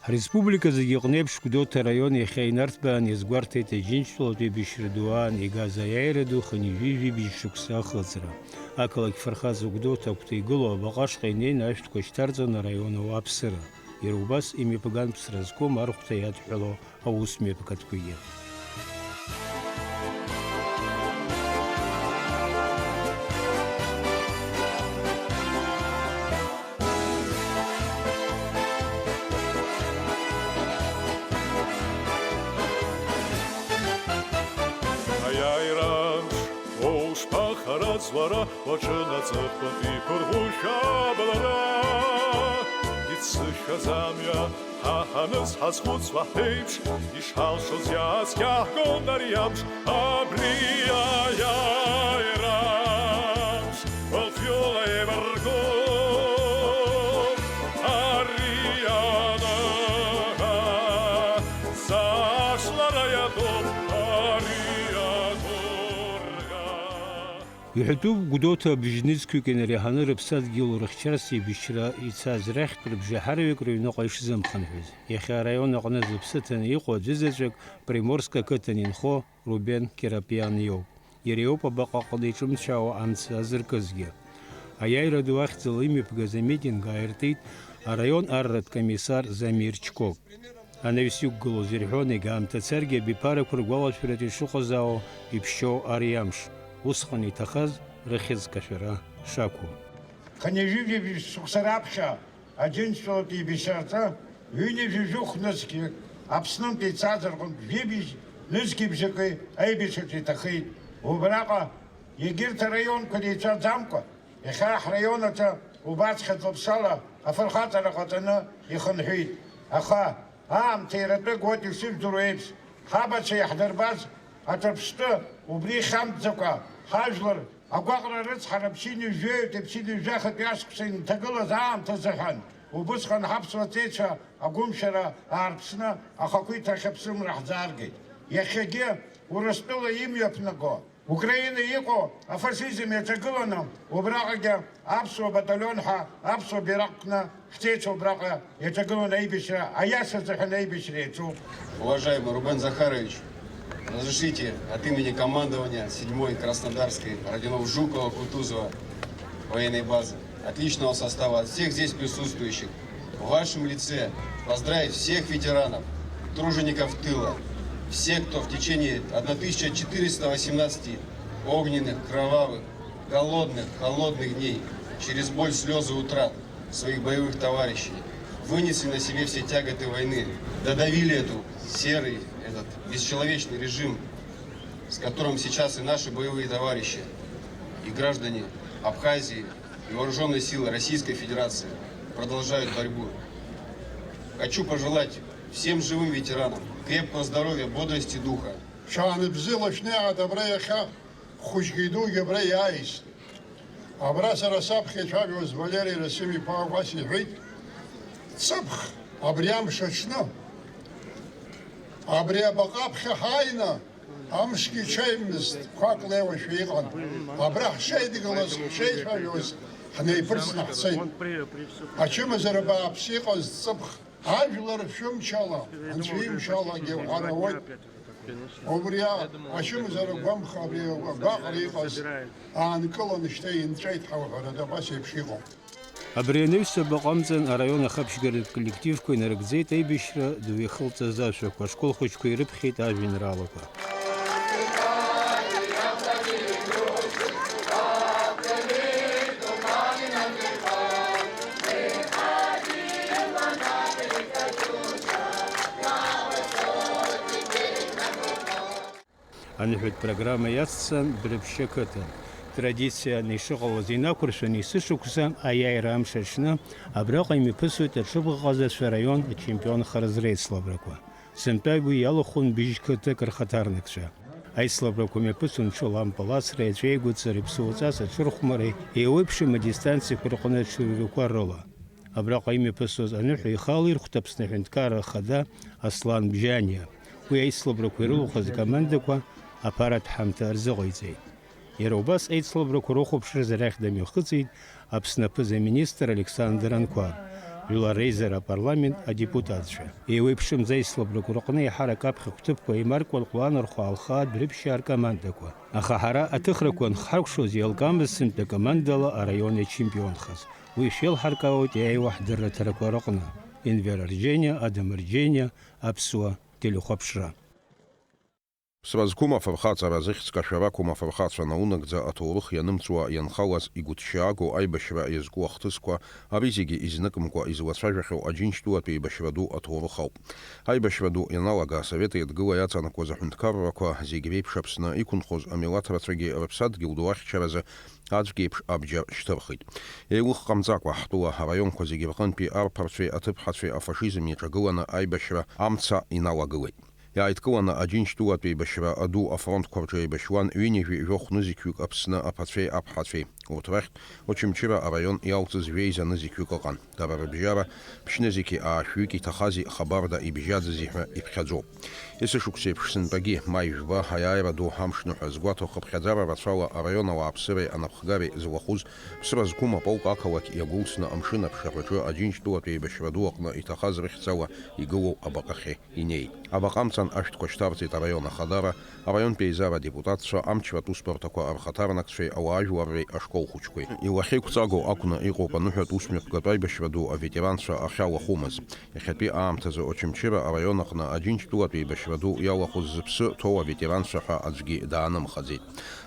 Ҳреспублика зегьы аҟны еиԥш, Гәдоуҭа араион иахьа инарҭбаан иазгәарҭеит Аџьынџьтәылатә еибашьра ду аан игаз аиааира ду хынҩажәи жәибжь шықәса ахыҵра. Ақалақь фырхаҵа Гәдоуҭа агәҭа игылоу абаҟа ашҟа инеины ашәҭқәа шьҭарҵон араион ауааԥсыра. Иара убас имҩаԥган ԥсра зқәым архәҭа иадҳәало аус мҩаԥгатәқәагьы. Аиааира амш, ушԥахараӡ уара, уаҿын аҵыхәтәантә иԥырӷәӷәоушәа аблара, иццышәхьаз амҩа, ҳа ҳаныз ҳазхәыцуа ҳԥеиԥш, ишҳалшоз иааскьаҳгон ари амш, абри аиааира амш, уалфҩыла еибаргон, ари аныҳәа, сашлара иатәоуп, ари агәырӷьа. Иҳәатәуп, Гәдоуҭа абжьнызқьҩык инареиҳаны рыԥсадгьыл рыхьчарас еибашьра ицаз рахьтә рыбжеиҳараҩык рыҩныҟа ишзымхынҳәыз. Иахьа араион аҟны зыԥсы ҭаны иҟоу аӡәызаҵәык Приморск ақыҭан инхо Рубен Керапиан иоуп. Иара иоуп абаҟа аҟны иҿымцәаауа амца азыркызгьы. Аиааира ду ахьӡала имҩаԥгаз амитинг ааиртит араион арратә комиссар Замир Чкок. Анаҩс иқәгылоз ирҳәон, егьа аамҭа царгьы абиԥарақәа ргәалашәаратә ишыҟазаауа иԥшьоу ари амш, усҟан иҭахаз рыхьӡ кашәара шақәу. Хынҩажәи жәибжь шықәса раԥхьа Аџьынџьтәылатә еибашьра рҿы ҩынҩажәи жәохә нызқьҩык Аԥснынтәи ицаз рҟынтә жәибжь нызқьи бжаки аибашьраҿы иҭахеит. Убраҟа егьырҭ араионқәа реицәаӡамкәа, иахьа ҳраион аҿы убасхьаӡа лаԥшала афырхаҵара ҟаҵаны ихынҳәит. Аха аамҭа иаратәы гоит, ишыжәдыруа еиԥш, ҳабацәа иаҳдырбаз аҿырԥштәы убри ихьамҵӡакәа, ҳажәлар агәаҟра рыцҳара ԥшьынҩажәаҩтәи ԥшьынҩажәахатәи ашықәса инҭагылаз аамҭазыҳәан, убысҟан ҳаԥсуа ҵеицәа агәымшәара аарԥшны ахақәиҭрахь аԥсымра ҳзааргеит. Иахьагьы Урыстәыла имҩаԥнаго Украина иҟоу афашизм иаҿагыланы, убраҟагьы аԥсуа баталион ҳәа аԥсуа бираҟ кны ҳҵеицәа убраҟа иаҿагыланы аибашьра, аиаша азыҳәан аибашьра иаҿуп. Уважаемый Рубен Захарович, разрешите от имени командования седьмой Краснодарской, орденов Жукова, Кутузова военной базы, от личного состава, от всех здесь присутствующих, в вашем лице поздравить всех ветеранов, тружеников тыла, всех, кто в течение тысяча четыреста восемнадцати огненных, кровавых, голодных, холодных дней, через боль, слезы утрат своих боевых товарищей, вынесли на себе все тяготы войны, додавили эту серый, этот бесчеловечный режим, с которым сейчас и наши боевые товарищи, и граждане Абхазии, и вооружённые силы Российской Федерации продолжают борьбу. Хочу пожелать всем живым ветеранам крепкого здоровья, бодрости духа. Шаанбзиала шәнеиааит абра иахьа, хәыҷгьы идугьы абра иааиз. Абра сара саԥхьа ицәажәоз Валери Расим-иԥа убас иҳәеит, ҵыԥх абри амш аҽны, абри абаҟа аԥхьа ҳааины, амшгьы ҽеимызт, қәак леиуашәа иҟан. Абра ҳшеидгылаз, ҳшеицәажәоз, ҳнеиԥырҵны ҳцеит. Ачымазара бааԥс иҟаз ҵыԥх, ажәлар шәымчала, анцәа имчалагьы уҳәар ауеит. Убри ачымазара гәамха абри агәаҟра иҟаз аанкыланы шьҭа инҵәеит ҳәа уҳәарада абас еиԥш иҟоуп. Абри анаҩс абаҟа амҵан араион ахаԥшьгаратә коллективқәа инарыгӡеит аибашьра ду иахылҵыз ашәақәа, ашкол хәыҷқәа ирыԥхьеит ажәеинраалақәа. Аныҳәатә программа иацҵан Дәрыԥшьы ақыҭан. Традицианы ишыҟалоз инақәыршәаны есышықәса аиааира амш аҽны абраҟа имҩаԥысуеит аҽыбӷаҟазацәа араион ачемпионхара зреицлабрақәа. Сынтәа уи иалахәын быжь қыҭак рхаҭарнакцәа. Аицлабрақәа мҩаԥысуан ҽыла ампыл асреи аҵәеигәыҵареи, ԥсуаҵас аҽырхәмареи, еиуеиԥшым адистанциақәа рҟны аҽырҩрақәа рыла. Абраҟа имҩаԥысуаз аныҳәа ихала ирхәт Аԥсны аҳәынҭқарра ахада Аслан Бжьаниа. Уи аицлабрақәа ирылахәыз акомандақәа аԥаратә ҳамҭа рзыҟаиҵеит. Иара убас аицлабрақәа рыхәаԥшразы арахь дымҩахыҵит Аԥсны аԥыза-министр Александр Анқәаб, Жәлар Реизара апарламент адепутатцәа. Еиуеиԥшымз аицлабрақәа рҟны еиҳарак аԥхьа гәҭыԥқәа еимаркуан Ҟәланырхәа, Алхаа, Дәрыԥшьаа ркомандақәа. Аха ҳара аҭыхрақәа анхҳаркәшоз еилкаамызт сынтәа командала араион иачемпионхаз. Уи шәеилҳаркаауеит иааиуа ҳдырраҭарақәа рыҟны. Енвер Арџьениа, Адам Арџьениа, Аԥсуа телехәаԥшра. Ԥсра зқәым афырхаҵара, зыхьӡ кашәара ақәым афырхацәа наунагӡа аҭоурых ианымҵуа ианхауаз, игәыҭшьаагоу аибашьра иазку ахҭысқәа, ари зегьы изныкымкәа излацәажәахьоу Аџьынџьтәылатә еибашьра ду аҭоурых ауп. Аибашьра ду ианалага, Асовет Еидгыла иаҵанакуаз аҳәынҭқаррақәа зегь реиԥш Аԥсны иқәынхоз амилаҭ рацәагьы рыԥсадгьыл ду ахьчаразы аӡәк еиԥш абџьар шьҭырхит. Еилых ҟамҵакәа, ҳтәыла араионқәа зегьы рҟынтәи арԥарцәеи аҭыԥҳацәеи афашизм иаҿагыланы аибашьра амца иналагылеит. Иааидкыланы Аџьынџьтәылатә еибашьра аду афронтқәа рҿы еибашьуан ҩынҩажәи жәохә нызқьҩык Аԥсны аԥацәеи аԥҳацәеи. Урҭ рахьтә Очамчыра араион иалҵыз жәеиза нызқьҩык ыҟан. Дара рыбжьара ԥшьнызқьи аашәҩык иҭахази хабарда ибжьаӡази ҳәа иԥхьаӡоуп. Есышықәсеиԥш сынтәагьы, маи жәба, аиааира ду амшныҳәа згәаҭо, хыԥхьаӡара рацәала араион ауааԥсыреи анапхгареи злахәыз, ԥсра зқәым аполк ақалақь иагәылсны амшын аԥшаҳәаҿы Аџьынџьтәылатә еибашьра ду аҟны иҭахаз рыхьӡала игылоу абаҟахьы инеит. Абаҟа амца ашәҭқәа шьҭарҵеит араион ахадара, араионтә еизара адепутатцәа, амчратә усбарҭақәа рхаҭарнакцәеи ауаажәларреи ашкол хәыҷқәеи. Илахьеиқәҵагоу акәны иҟоуп аныҳәатә усмҩаԥгатә аибашьра ду аветеранцәа ахьалахәымыз. Иахьатәи аамҭазы Очамчыра араион аҟны Аџьынџьтәылатә еибашьра ду иалахәыз зыԥсы ҭоу аветеранцәа ҳәа аӡәгьы даанымхаӡеит.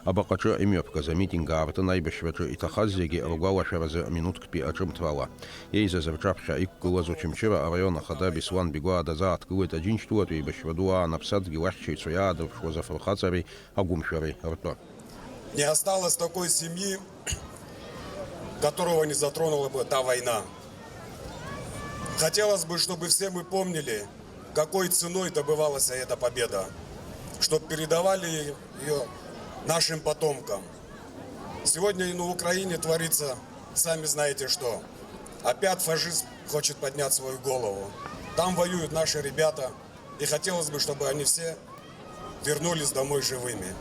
Абаҟаҿы имҩаԥгаз амитинг аартын аибашьраҿы иҭахаз зегьы ргәалашәаразы минуҭктәи аҿымҭрала. Еизаз рҿаԥхьа иқәгылаз Очамчыра араион ахада Беслан Бигәаа дазааҭгылеит Аџьынџьтәылатәи еибашьра ду аан аԥсадгьыл ахьчаҩцәа иаадырԥшуаз афырхаҵареи агәымшәареи ртәы. Не осталось такой семьи, которого не затронула бы та война. Хотелось бы, чтобы все мы помнили, какой ценой добывалась эта победа, чтоб передавали её нашим потомкам. Сегодня и на Украине творится, сами знаете что. Опять фашист хочет поднять свою голову. Там воюют наши ребята, и хотелось бы, чтобы они все вернулись домой живыми.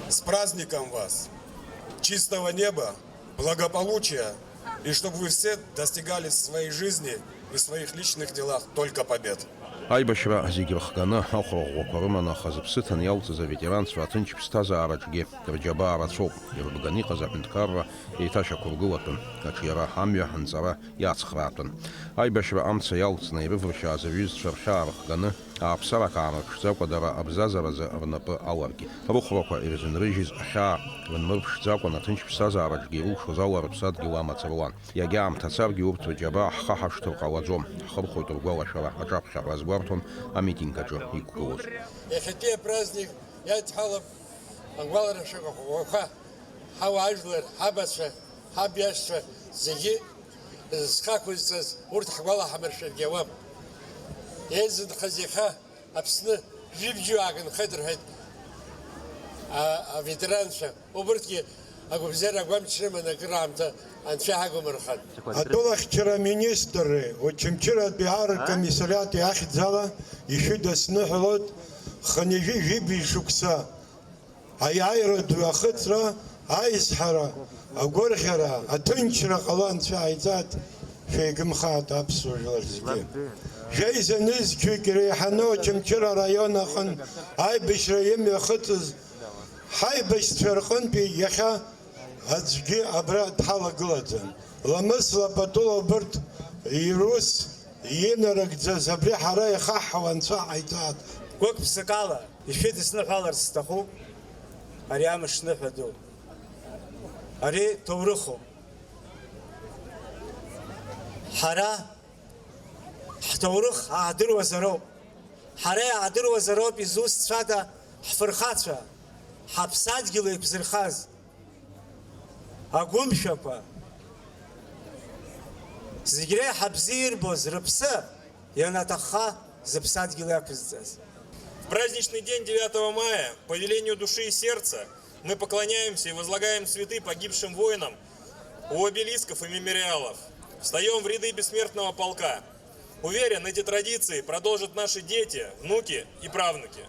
С праздником вас! Чистого неба, благополучия, и чтобы вы все достигали в своей жизни и в своих личных делах только побед. Аибашьра зегь рыхганы, ахәра ӷәӷәақәа рыманы, аха зыԥсы ҭаны иалҵыз аветеранцәа аҭынч ԥсҭазаараҿгьы рџьабаа рацәоуп, ирыбганы иҟаз аҳәынҭқарра еиҭашьақәыргылатәын, аҿиара, амҩа, анҵара иацхраатәын. Аибашьра амца иалҵны ирывыршьааз рҩызцәа рхьаа рыхганы, ааԥсарак аамырԥшӡакәа дара абзазаразы рнапы аларкит. Рыхәрақәа ирзынрыжьыз ахьаа рынмырԥшӡакәан, аҭынч ԥсҭазаараҿгьы ирылшоз ала рыԥсадгьыл амаҵ руан. Иагьа аамҭа царгьы урҭ рџьабаа ҳхы ҳашҭырҟьалаӡом, ҳхырхәоит ргәалашәара аҿаԥхьа ҳәа азгәарҭон амитинг аҿы иқәгылоз. Иахьатәи апраздник иадҳәалоуп агәаларшәақәа ӷәӷәақәа, ҳауаажәлар, ҳабацәа, ҳабиашьцәа зегьы зхы ақәызҵаз урҭ ҳгәалаҳамыршәаргьы ауам. Еизынхаз иахьа Аԥсны жәибжьу аагынхеит рҳәеит а-, аветеранцәа. Убырҭгьы агәабзиара агәамч рыманы акыраамҭа анцәа иҳагумырхан. Атәылахьчара аминистрреи Очамчыратәи аркомиссариати ахьӡала ишәыдысныҳәалоит хынҩажәи жәибжь шықәса аиааира ду ахыҵра, аизҳара, агәырӷьара, аҭынчра ҟало анцәа ҟаиҵааит, шәеигымхааит аԥсуа жәлар зегьы. Жәеиза нызқьҩык иреиҳаны Очамчыра араион аҟын аибашьра имҩахыҵыз ҳаибашьцәа рҟынтәи иахьа аӡәгьы абра дҳалагылаӡам. Ламысла патула убырҭ ирус инарыгӡаз абри ҳара ихаҳҳауа анцәа ҟаиҵааит. Гәык-ԥсыкала ишәыдысныҳәаларц сҭахуп ари амш ныҳәа ду. Ари ҭоурыхуп. Ҳара ҳҭоурых аадыруазароуп. Ҳара иаадыруазароуп изусҭцәада Ҳфырхацәа, ҳаԥсадгьыл еиқәзырхаз, агәымшәақәа, зегь реиҳа бзиа ирбоз рыԥсы, ианаҭахха зыԥсадгьыл иақәызҵаз. В праздничный день девятого мая, по велению души и сердца, мы поклоняемся и возлагаем цветы погибшим воинам у обелисков и мемориалов. Встаём в ряды бессмертного полка. Уверен, эти традиции продолжат наши дети, внуки и правнуки.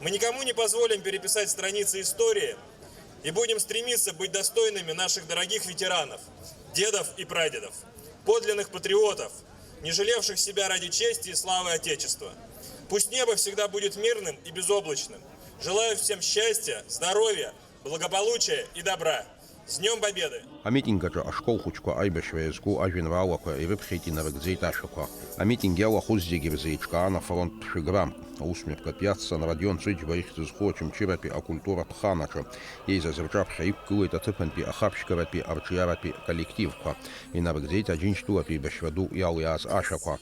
Мы никому не позволим переписать страницы истории и будем стремиться быть достойными наших дорогих ветеранов, дедов и прадедов, подлинных патриотов, не жалевших себя ради чести и славы Отечества. Пусть небо всегда будет мирным и безоблачным. Желаю всем счастья, здоровья, благополучия и добра. С Днём Победы! Амитинг аҿы ашкол хәыҷқәа аибашьра иазку ажәеинраалақәа ирыԥхьеит, инарыгӡеит ашәақәа. Амитинг иалахәыз зегьы рзы еиҿкаан афронттә шәыгра. Аусмҩаԥгатә иацҵан Родион Ҵәыџьба ихьӡ зху Очамчыратәи акультуратә хан аҿы. Еизаз рҿаԥхьа иқәгылеит аҭыԥантәи ахаԥшьгаратәи арҿиаратәи коллективқәа. Инарыгӡеит Аџьынџьтәылатәи еибашьра ду иалиааз ашәақәа.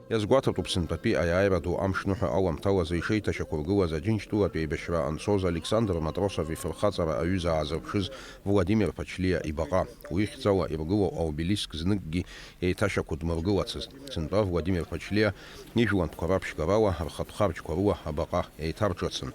Иазгәаҭатәуп сынтәатәи аиааира ду амшныҳәа аламҭалазы ишеиҭашьақәыргылаз Аџьынџьтәылатәи еибашьра анцоз Александр Матросов ифырхаҵара аҩыза аазырԥшыз Владимир Ԥачлиа ибаҟа. Уи ихьӡала иргылоу аобелиск зныкгьы еиҭашьақәдмыргылацызт. Сынтәа Владимир Ԥачлиа ижәлантәқәа раԥшьгарала, рхатә харџьқәа рыла абаҟа еиҭарҿыцын.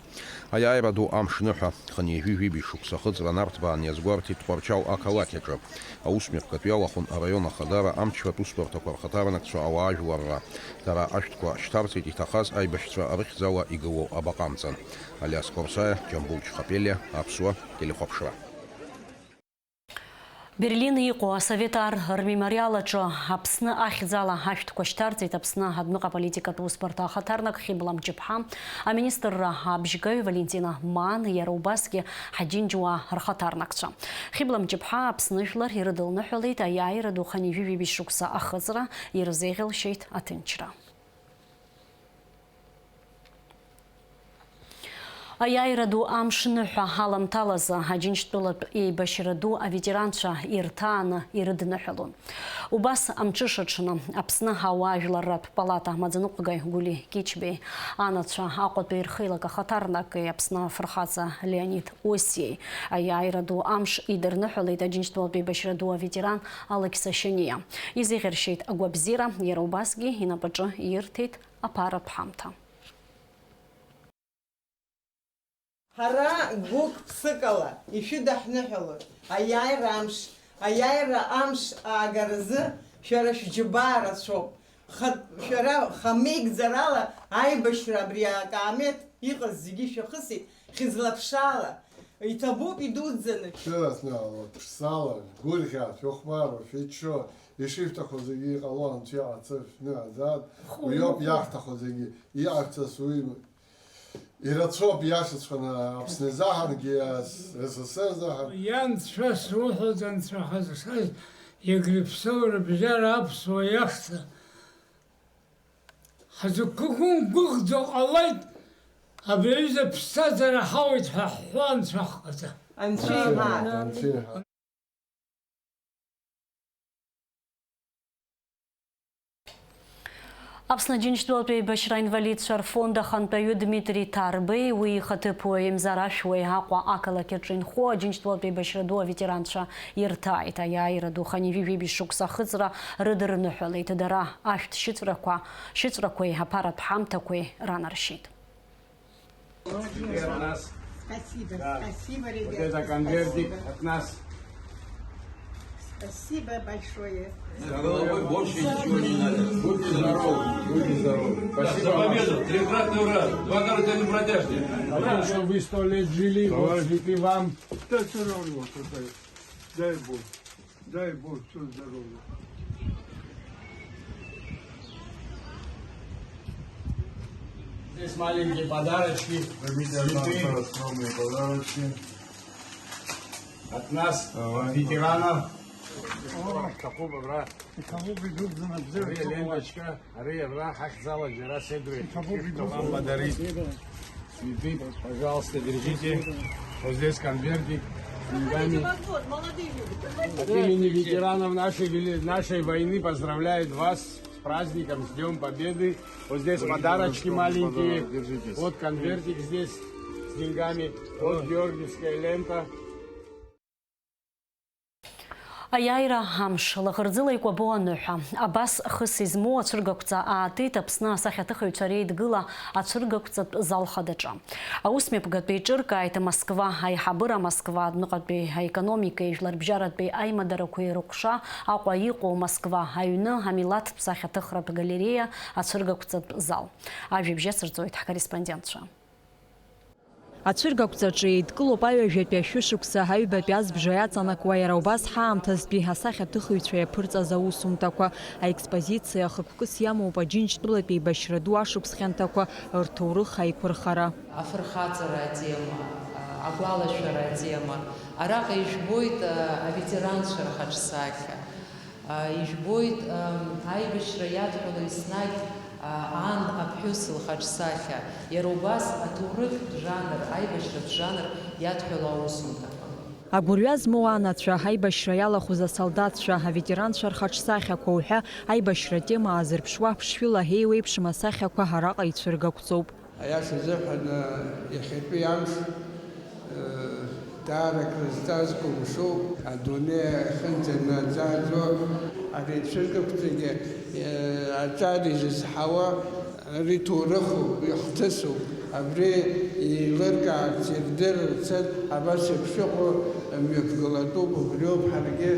Аиааира ду амшныҳәа, хынҩажәи жәибжь шықәса ахыҵра нарҭбаан иазгәарҭеит Тҟәарчал ақалақь аҿы. Аусмҩаԥгатә иалахәын араион ахадара, амчратә усбарҭақәа рхаҭарнакцәа, ауаажәларра. Дара ашәҭқәа шьҭарҵеит иҭахаз аибашьцәа рыхьӡала игылоу абаҟа амҵан. Алиас Қорсаиа, Џьамбул Чхапелиа, Аԥсуа телехәаԥшра. Берлин иҟоу Асовет ар рмемориал аҿы Аԥсны ахьӡала ашәҭқәа шьҭарҵеит Аԥсны адәныҟа аполитикатә усбарҭа ахаҭарнак Хьыбла Мҷыԥҳа, аминистрра абжьгаҩ Валентина Маан, иара убасгьы ҳаџьынџьуаа рхаҭарнакцәа. Хьыбла Мҷыԥҳа Аԥсны жәлар ирыдылныҳәалеит аиааира ду хынҩажәи жәибжь шықәса ахыҵра, ирзеиӷьалшьеит аҭынчра. Аиааира ду амшныҳәа аламҭалазы Аџьынџьтәылатә еибашьра ду аветеранцәа ирҭааны ирыдныҳәалон. Убас амҽыша аҽны Аԥсны ауаажәларратә палата амаӡаныҟәгаҩ Гәли Кьычбеи, анацәа Аҟәатәи рхеилак ахаҭарнаки Аԥсны афырхаҵа Леонид Осиеи аиааира ду амш идырныҳәалеит Аџьынџьтәылатә еибашьра ду аветеран Алықьса Шьаниа. Изеиӷьаршьеит агәабзиара, иара убасгьы инапаҿы иирҭеит аԥаратә ҳамҭа. Ҳара гәык-ԥсыкала ишәыдаҳныҳәалоит аиааира амш, аиааира амш аагаразы шәара шәџьабаа рацәоуп. Ха-, шәара хамеигӡарала аибашьра абри акаамеҭ иҟаз зегьы шәахысит, хьыӡла-ԥшаала. Иҭабуп идуӡӡаны. Шәырацәа лаԥшцала, гәырӷьа, шәыхәмаруа, шәыччо, ишышәҭаху зегьы иҟало Анцәа иҟацы шәныҳәазааит. Уиоуп иаҳҭаху зегьы, иҟарҵаз уи ирацәоуп, иашаҵәҟьаны Аԥсны изаҳаргьы, ас-, С С С изаҳар. Ианцәа суҳәоит, Анцәа ҳазшаз, иагьрыԥсоу рыбжьара аԥсуа иашҭа. Ҳзықәгәыӷӡо ҟалеит, абри аҩыза ԥсҭазаара ҳауеит ҳәа ҳҳәо анцәа ҳҟаҵа. Анцәа иҳәа. Анцәа иҳәа. Аԥсны Аџьынџьтәылатә еибашьра аинвалидцәа рфонд ахантәаҩы Дмитри Ҭарбеи, уи ихаҭыԥуаҩ Емзар Ашәуеи Аҟәа ақалақь аҿы инхо Аџьынџьтәылатә еибашьра ду аветеранцәа ирҭааит. Аиааира ду хынҩажәи жәибжь шықәса ахыҵра рыдырныҳәалеит. Дара ашәҭ шьыҵәрақәа, шьыҵәрақәеи аԥаратә ҳамҭақәеи ранаршьеит. Тебе от нас. Спасибо, да, спасибо, ребята. Вот это конвертик, спасибо, от нас. Спасибо большое. Головой больше ничего не надо. Будьте здоровы, будьте здоровы. Спасибо. За победу! Трикратный ура! Два города не протяжьте. Чтобы вы сто лет жили, вот и вам. Да, всё равно, какая. Дай Бог. Дай Бог, всё здоровье. Здесь маленькие подарочки. Примите от нас, цветы, скромные подарочки. От нас, давай, от ветеранов. О, кого бы, бра? И кого бы, друг, за набзер, Ленточка. Ари абра ҳахьӡала џьара седру иахьыҟам подарит. Цветы, пожалуйста, держите. Вот здесь конвертик. От имени ветеранов нашей, вели- нашей войны поздравляет вас с праздником, с Днём Победы. Вот здесь подарочки маленькие. Вот конвертик здесь с деньгами. Вот георгиевская лента. Аиааира амш, лаӷырӡыла икәабо аныҳәа. Абас хыс измоу ацәыргақәҵа аатит Аԥсны асахьаҭыхыҩцәа реидгыла ацәыргақәҵатә зал хадаҿы. Аусмҩаԥгатә еиҿыркааит Москва аиҳабыра, Москва адәныҟатәи аекономикеи жәларбжьаратәи аимадарақәеи рыҟәша Аҟәа иҟоу Москва аҩны амилаҭтә сахьаҭыхратә галереиа ацәыргақәҵатә зал. Ажәабжь ацырҵоит ҳкорреспондентцәа. Ацәыргақәҵаҿы еидкылоуп аҩажәатәи ашәышықәса аҩбатәи азбжа иаҵанакуа, иара убас ҳаамҭазтәи асахьаҭыхыҩцәа иаԥырҵаз аусумҭақәа. Аекспозициа хықәкыс иамоуп Аџьынџьтәылатәи еибашьра ду ашықәс хьанҭақәа рҭоурых аиқәырхара. Афырхаҵара атема, агәалашәара атема, араҟа ижәбоит аветеранцәа рхаҿсахьа. Ижәбоит, аибашьра иадҳәалоу еснагь аан аԥҳәыс лхаҿсахьа, иара убас аҭоурыхтә жанр, аибашьратә жанр иадҳәалоу аусумҭақәа. Агәырҩа змоу анацәа, аибашьра иалахәыз асолдаҭцәа, аветеранцәа рхаҿсахьақәа уҳәа аибашьра атема аазырԥшуа ԥшшәыла еиуеиԥшым асахьақәа араҟа ицәыргақәҵоуп. Аиаша азыҳәан, иахьатәи амш, э, даара крызҵазкуа мшуп, адунеи ахьынӡанаӡаӡо, ари ацәыргақәҵагьы, э, аҿар изызҳауа, ари ҭоурыхуп, ихҭысуп, абри еилыркаарц, ирдырырц, абас еиԥш иҟоу мҩаԥгалатәуп, убриоуп ҳаргьы,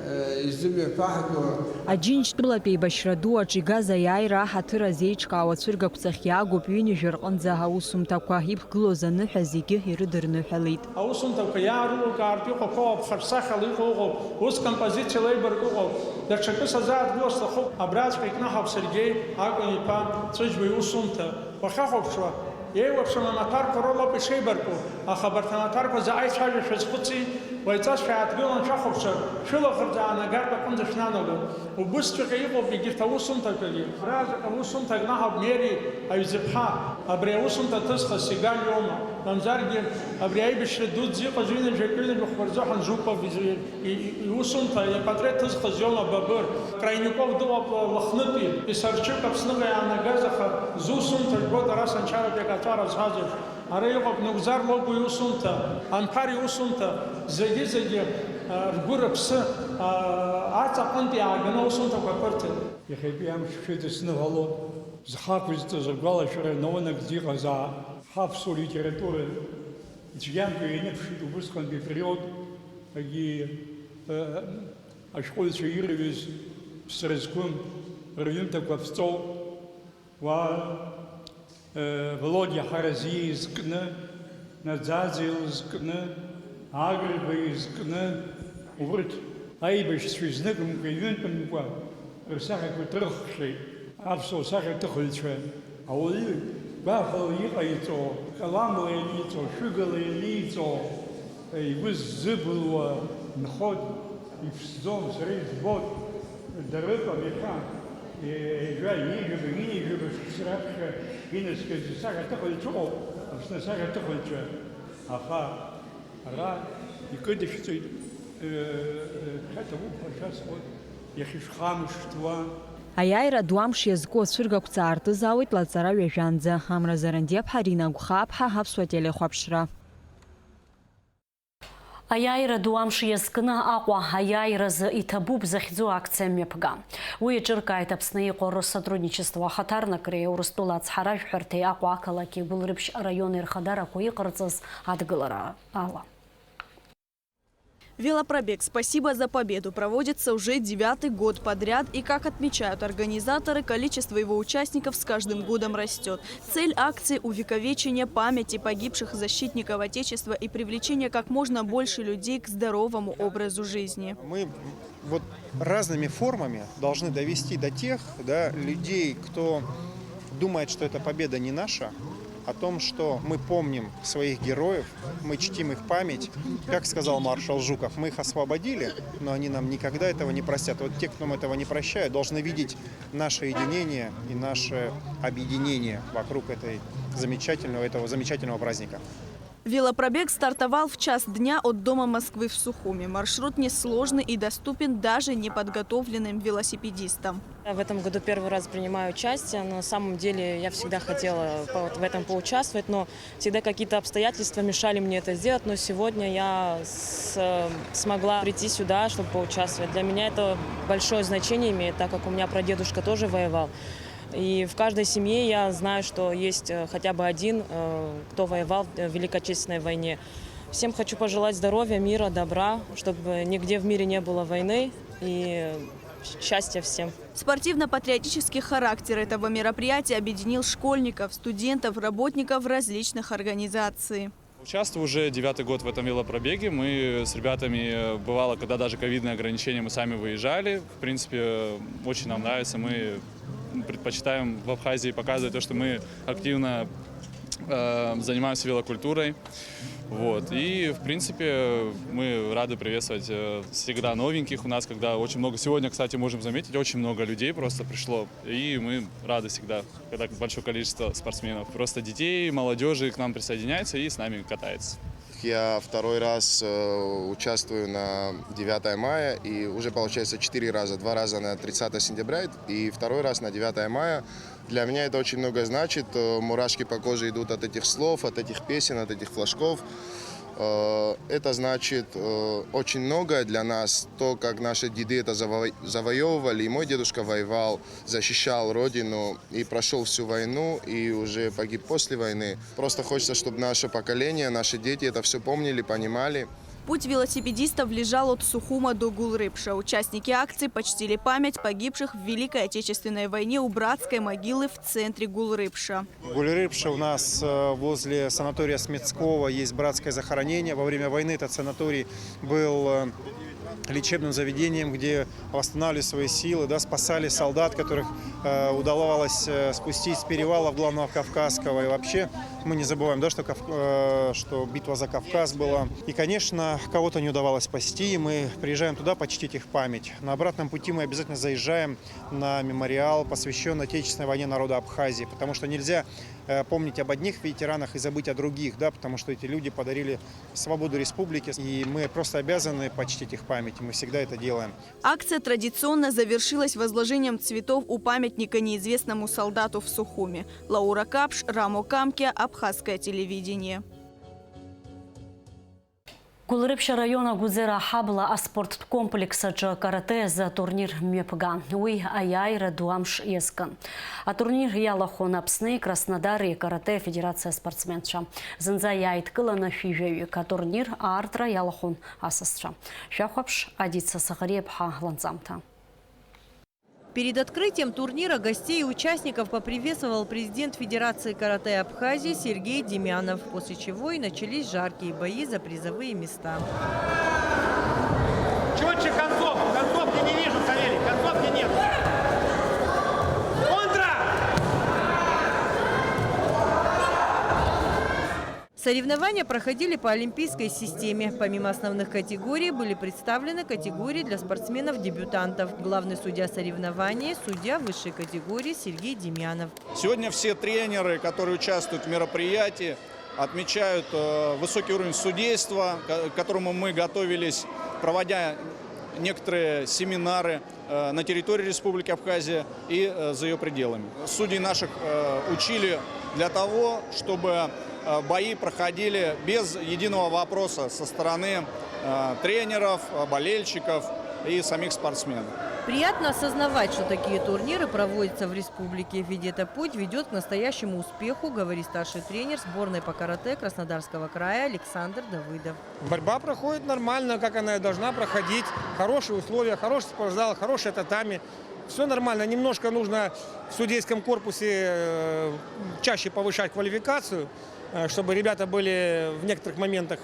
э, изымҩаԥаҳго. Аџьынџьтәылатә еибашьра ду аҿы игаз аиааира аҳаҭыр азеиҿкаау ацәыргақәҵахь иаагоуп ҩынҩажәа рҟынӡа аусумҭақәа, иқәгылоз аныҳәа зегьы ирыдырныҳәалеит. Аусумҭақәа иаарылукаартә иҟоуп, аԥхарсахьала иҟоу ыҟоуп, ус композициала еибаркуп, даҽакы сазааҭгылар сҭахуп, абраҵәҟьа икнаҳауп Сергеи Акәын-иԥа Ҵәыџьба иусумҭа. Уахьахәаԥшуа, еиуеиԥшым амаҭәарқәа роуп ишеибарку, аха абарҭ амаҭәарқәа заҟа ицәажәашәа азхәыци, уаҩҵас шәааҭгылан шәахәаԥшыр, шәылаӷырӡ аанагартә аҟынӡа шәнанаго. Убысҵәҟьа иҟоуп егьырҭ аусумҭақәагьы. Абра заҟа усумҭа кнаҳауп Мери Аҩӡыԥҳа, абри аусумҭа ҭызхыз Сигал иоума, мамзаргьы абри аибашьра дуӡӡа иҟаз ҩынҩажәак, ҩынҩажәа хәба рзыҳәан Жуков изы- И, и, иусумҭа, ипатреҭ ҭызхыз иоума Бабыр, Крайников дыҟоуп Лыхнытәи, Писарчык Аԥсныҟа иаанагаз, аха зусумҭа жәбоит ара Санчаратәи акаҵәара зҳәаз еиԥш. Ара иҟоуп Нугзар Логәуа иусумҭа, Анԥар иусумҭа, зегьы-зегьы, а, ргәы-рыԥсы, а, аҵаҟынтә иааганы аусумҭақәа аԥырҵеит. Иахьатәи амш шәыдысныҳәалоуп, зхы ақәызҵаз агәалашәара наунагӡа иҟазаап. Ҳаԥсуа литература ицәгьамкәа ианыԥшит убысҟантәи апериод, егьи, э, ашәҟәыҩҩцәа ирҩыз ԥсра зқәым рҩымҭақәа ԥҵәоуп. Уа, э, Володиа Ҳаразиа изкны, Наӡаӡе илызкны, Агрба изкны, урҭ аибашьцәа изныкымкәа, иҩынтәымкәа рсахьақәа ҭырххьеит. Аԥсуа сахьаҭыхыҩцәа ауаҩы гәаҟла иҟаиҵо, каламла ианиҵо, шәыгала ианиҵо, игәы ззыбылуа нхоит, иԥсӡом, сара избоит. Дара ыҟам иахьа, ҩажәа, ҩажәа, ҩажәа шықәса раԥхьа инаскьаз асахьаҭыхыҩцәа ыҟоуп, Аԥсны асахьаҭыхыҩцәа. Аха ара икыдышәҵоит, э, э, ԥхьа ҭабуп ҳәа шәасҳәоит, иахьышәхамышҭуа. Аиааира ду амш иазку ацәыргақәҵа аартызаауеит лаҵара ҩажәанӡа. Амра Зарандиаԥҳа, Рина Гәхааԥҳа, Аԥсуа телехәаԥшра. Аиааира ду амш иазкны Аҟәа аиааиразы иҭабуп захьӡу акциа мҩаԥга. Уи иҿыркааит Аԥсны иҟоу Россотрудничество ахаҭарнакреи Урыстәыла ацҳаражәҳәарҭеи Аҟәа ақалақьи Гәылрыԥшь араиони рхадарақәа иҟарҵаз адгылара ала. Велопробег «Спасибо за Победу» проводится уже девятый год подряд, и, как отмечают организаторы, количество его участников с каждым годом растет. Цель акции — увековечение памяти погибших защитников Отечества и привлечение как можно больше людей к здоровому образу жизни. Мы вот разными формами должны довести до тех, да, людей, кто думает, что эта победа не наша, о том, что мы помним своих героев, мы чтим их память. Как сказал маршал Жуков, мы их освободили, но они нам никогда этого не простят. Вот те, кто нам этого не прощают, должны видеть наше единение и наше объединение вокруг этой замечательного, этого замечательного праздника. Велопробег стартовал в час дня от Дома Москвы в Сухуми. Маршрут несложный и доступен даже неподготовленным велосипедистам. Я в этом году первый раз принимаю участие. На самом деле я всегда хотела по- вот в этом поучаствовать, но всегда какие-то обстоятельства мешали мне это сделать. Но сегодня я с- смогла прийти сюда, чтобы поучаствовать. Для меня это большое значение имеет, так как у меня прадедушка тоже воевал. И в каждой семье я знаю, что есть э, хотя бы один, э, кто воевал в Великой Отечественной войне. Всем хочу пожелать здоровья, мира, добра, чтобы нигде в мире не было войны и счастья всем. Спортивно-патриотический характер этого мероприятия объединил школьников, студентов, работников различных организаций. Участвую уже девятый год в этом велопробеге. Мы с ребятами, э, бывало, когда даже ковидные ограничения, мы сами выезжали. В принципе, э, очень нам нравится. Мы предпочитаем в Абхазии показывать то, что мы активно э, занимаемся велокультурой. Вот. И, в принципе, мы рады приветствовать э, всегда новеньких. У нас, когда очень много, сегодня, кстати, можем заметить, очень много людей просто пришло. И мы рады всегда, когда большое количество спортсменов. Просто детей, молодежи к нам присоединяется и с нами катается. Я второй раз э, участвую на девятое мая, и уже получается четыре раза. Два раза на тридцатое сентября и второй раз на девятое мая. Для меня это очень много значит. Э, Мурашки по коже идут от этих слов, от этих песен, от этих флажков. Э, Это значит э, очень многое для нас, то, как наши деды это заво- завоевывали. И мой дедушка воевал, защищал родину, и прошел всю войну, и уже погиб после войны. Просто хочется, чтобы наше поколение, наши дети это все помнили, понимали. Путь велосипедистов лежал от Сухума до Гулрыпша. Участники акции почтили память погибших в Великой Отечественной войне у братской могилы в центре Гулрыпша. Гулрыпша у нас э, возле санатория Смецкого есть братское захоронение. Во время войны этот санаторий был э, лечебным заведением, где восстанавливали свои силы, да, спасали солдат, которых э, удавалось э, спустить с перевалов Главного Кавказского. И вообще мы не забываем, да, что, Кав- э, что битва за Кавказ была. И, конечно, кого-то не удавалось спасти, и мы приезжаем туда почтить их память. На обратном пути мы обязательно заезжаем на мемориал, посвященный Отечественной войне народа Абхазии, потому что нельзя э, помнить об одних ветеранах и забыть о других, да, потому что эти люди подарили свободу республике, и мы просто обязаны почтить их память, и мы всегда это делаем. Акция традиционно завершилась возложением цветов у памятника неизвестному солдату в Сухуми. Лаура Капш, Рамо Камкиа, Абхазское телевидение. Гәылрыԥшь араион Агәыӡера аҳабла аспорттә комплекс аҿы акарате азы атурнир мҩаԥган. Уи аиааира ду амш иазкын. Атурнир иалахәын Аԥсни Краснодари акарате афедерациа аспортсменцәа. Зынӡа иааидкыланы шәи жәаҩык, атурнир аартра иалахәын асасцәа. Шәахәаԥш, Адица Саӷариаԥҳа ланҵамҭа. Перед открытием турнира гостей и участников поприветствовал президент Федерации каратэ Абхазии Сергей Демьянов, после чего и начались жаркие бои за призовые места. Четче концовку, концовки не вижу, Савелий, концовки нет. Контра! Соревнования проходили по олимпийской системе. Помимо основных категорий были представлены категории для спортсменов-дебютантов. Главный судья соревнований — судья высшей категории Сергей Демьянов. Сегодня все тренеры, которые участвуют в мероприятии, отмечают э, высокий уровень судейства, к которому мы готовились, проводя некоторые семинары э, на территории Республики Абхазия и э, за ее пределами. Судей наших э, учили для того, чтобы э, бои проходили без единого вопроса со стороны э, тренеров, э, болельщиков и самих спортсменов. Приятно осознавать, что такие турниры проводятся в республике, ведь это путь ведет к настоящему успеху, говорит старший тренер сборной по каратэ Краснодарского края Александр Давыдов. Борьба проходит нормально, как она и должна проходить. Хорошие условия, хороший спортзал, хороший татами. Все нормально. Немножко нужно в судейском корпусе э, чаще повышать квалификацию, э, чтобы ребята были в некоторых моментах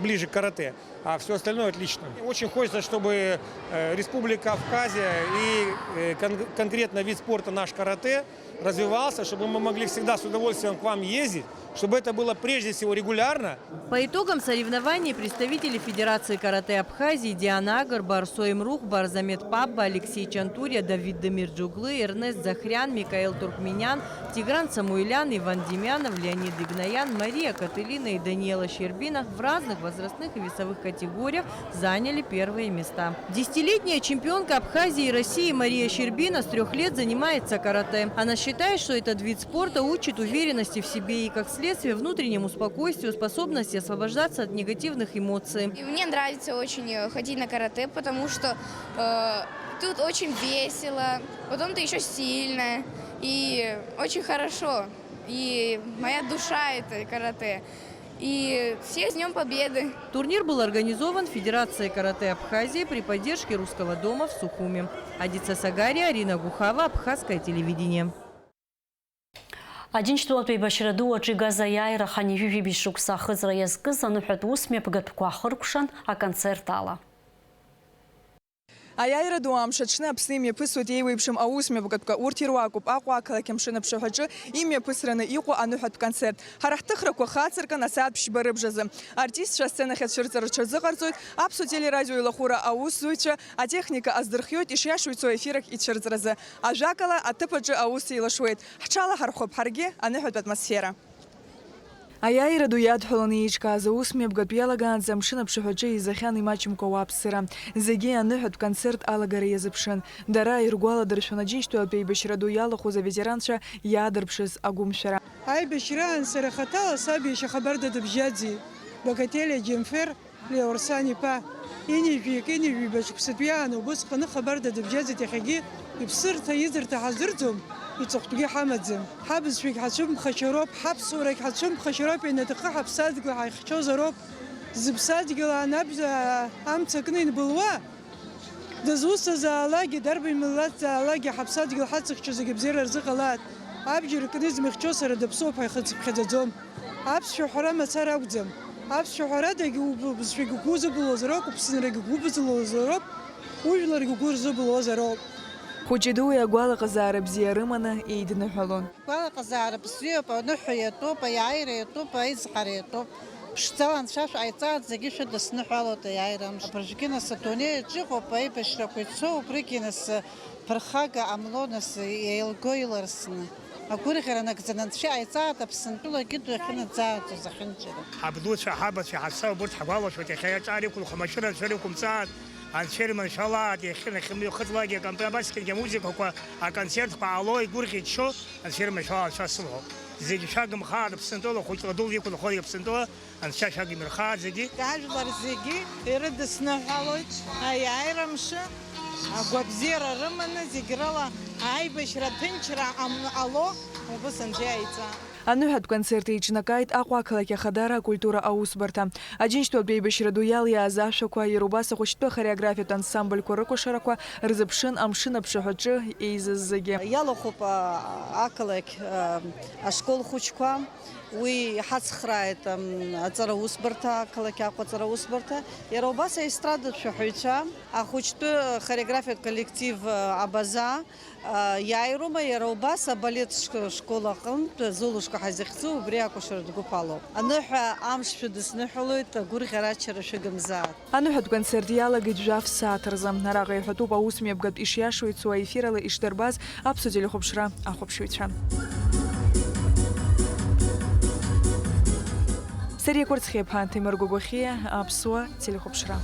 ближе к каратэ. А все остальное отлично. Очень хочется, чтобы э, Республика Абхазия и э, кон- конкретно вид спорта наш каратэ развивался, чтобы мы могли всегда с удовольствием к вам ездить, чтобы это было прежде всего регулярно. По итогам соревнований представители Федерации каратэ Абхазии Диана Агарба, Арсо Имрухба, Арзамет Пабба, Алексей Чантурья, Давид Демирджоглы, Эрнест Захрян, Микаил Туркменян, Тигран Самуилян, Иван Демьянов, Леонид Игнаян, Мария Катылина и Даниэла Щербина в разных возрастных и весовых категориях заняли первые места. Десятилетняя чемпионка Абхазии и России Мария Щербина с трёх лет занимается каратэ. Она считает, что этот вид спорта учит уверенности в себе и, как следствие, внутреннему спокойствию, способности освобождаться от негативных эмоций. И мне нравится очень, э, ходить на каратэ, потому что, э, тут очень весело, потом ты ещё сильная, и очень хорошо. И моя душа — это каратэ. И всех с Днём Победы! Турнир был организован Федерацией каратэ Абхазии при поддержке Русского дома в Сухуми. Адица Сагария, Арина Гухава, Абхазское телевидение. Аџьынџьтәылатә еибашьра ду аҿы игаз аиааира хынҩажәи жәибжь шықәса ахыҵра иазкыз аныҳәатә усмҩаԥгатәқәа ахыркәшан аконцерт ала. Аиааира ду амш аҽны Аԥсны имҩаԥысуеит еиуеиԥшым аусмҩаԥгатәқәа. Урҭ ируакуп Аҟәа ақалақь амшын аԥшаҳәаҿы имҩаԥысраны иҟоу аныҳәатә концерт. Ҳара ҳҭыхрақәа хацыркын асааҭ ԥшьба рыбжазы. Артистцәа асценахь ацәырҵра рҽазыҟарҵоит, аԥсуа телерадио еилахәыра аусзуҩцәа атехника аздырхиоит ишиашоу ицо ефир ахь ицәырҵразы. Ажәакала, аҭыԥ аҿы аус еилашуеит. Ҳҽалаҳархәып ҳаргьы аныҳәатә атмосфера. Аиааира ду иадҳәаланы еиҿкааз аусмҩаԥгатә иалагаанӡа амшын аԥшаҳәаҿы еизахьан имаҷымкәа ауааԥсыра. Зегьы аныҳәатә концерт алагара иазыԥшын. Дара иргәаладыршәон Аџьынџьтәылатә еибашьра ду иалахәыз аветеранцәа иаадырԥшыз агәымшәара. Аибашьраан сара хаҭала саб иашьа Хабарда Дыбжьаӡи, Багателиа Џьамфер, Леуарсан иԥа, ини жәаҩык, ини жәаҩба шықәсатәи аан убысҟаны Хабарда Дыбжьаӡит, иахьагьы иԥсырҭа, иӡырҭа ҳаздырӡом, иҵыхәтәгьы ҳамаӡам. Ҳабызшәагь ҳацәымԥхашьароуп, ҳаԥсуарагь ҳацәымԥхашьароуп, ианаҭахха ҳаԥсадгьыл ҳаихьчозароуп. Зыԥсадгьыл аан абз-, амца кны инбылуа, дызусҭазаалакгьы, дарбан милаҭзаалакгьы ҳаԥсадгьыл ҳацыхьчо зегьы абзиара рзыҟалааит. Абџьар кны измыхьчо сара даԥсуоуп ҳәа ихыцыԥхьаӡаӡом. Аԥсшәа ҳәара мацара акәӡам. Аԥсшәа ҳәарадагьы убызшәагьы угәы зыбылуазароуп, уԥсынрагьы угәы бызылуазароуп, ужәларгьы угәы рзыбылуазароуп. Хәыҷи-дуи агәалаҟазаара бзиа рыманы еидныҳәалон. Агәалаҟазаара бзиоуп, аныҳәа иатәуп, аиааира иатәуп, аизҳара иатәуп. Ԥшӡала анцәа шәҟаиҵааит, зегьы шәыдысныҳәалоит аиааира амш. Абыржәгьы нас адунеи аҿы иҟоуп аибашьрақәа ицо, убригьы нас ԥырхага ҟамло, нас еилго иларсны. Агәырӷьара нагӡаны анцәа иҟаиҵааит Аԥсынтәыла гьыду иахьынаӡааӡоз ахьынџьара. Ҳаблуцәа, ҳабацәа, ҳаца убырҭ ҳгәалашәоит, иахьа аҿар иқәылхо амашьына анцәа ирықәымҵааит, анцәа ирманшәалааит, иахьынахьымҩахыҵлакгьы акомп-, абасгьы амузыкақәа, аконцертқәа ҟало, игәырӷьеит, иччо, анцәа ирманшәалааит анцәа сымҳәо. Зегьы шәагымхааит, Аԥсынтәыла хәыҷла дула иқәынхоит Аԥсынтәыла. Анцәа шәагимырхааит зегьы. Ажәлар зегьы ирыдысныҳәалоит аиааира мшы, агәабзиара рыманы зегь рыла аибашьра, аҭынчра ам-, ало, убыс анцәа иааиҵа. Аныҳәатә концерт еиҿнакааит Аҟәа ақалақь Ахадара акультура аусбарҭа. Аџьынџьтәылатә еибашьра ду иалиааз ашәақәа, иара убас ахәыҷтәы ахореографиатә ансамбльқәа рыкәашарақәа рзыԥшын амшын аԥшаҳәаҿы еизаз зегьы. Иалахәуп, а, ақалақь, а, ашкол хәыҷқәа. Уи иҳацхрааит, ам, аҵара усбарҭа, ақалақь Аҟәа аҵара усбарҭа. Иара убас аестрадатә шәаҳәаҩцәа, ахәыҷтәы хореографиатә коллектив, а, Абаза, а, иааирума, иара убас абалет шк-, школ аҟынтә Золушка ҳәа изыхьӡу убри акәашаратә гәыԥ алоуп. Аныҳәа амш шәыдысныҳәалоит, агәырӷьара аччара шәыгымзааит. Аныҳәатә концерт иалагеит жәаф сааҭ рзы. Араҟа иҳәатәуп аус мҩаԥгатә ишиашоу ицо аефир ала ишдырбаз аԥсуа телехәаԥшра ахәаԥшыҩцәа. Сариа Кәарцхиаԥҳа, Ҭемыр Гәагәахьиа, аԥсуа телехәаԥшра.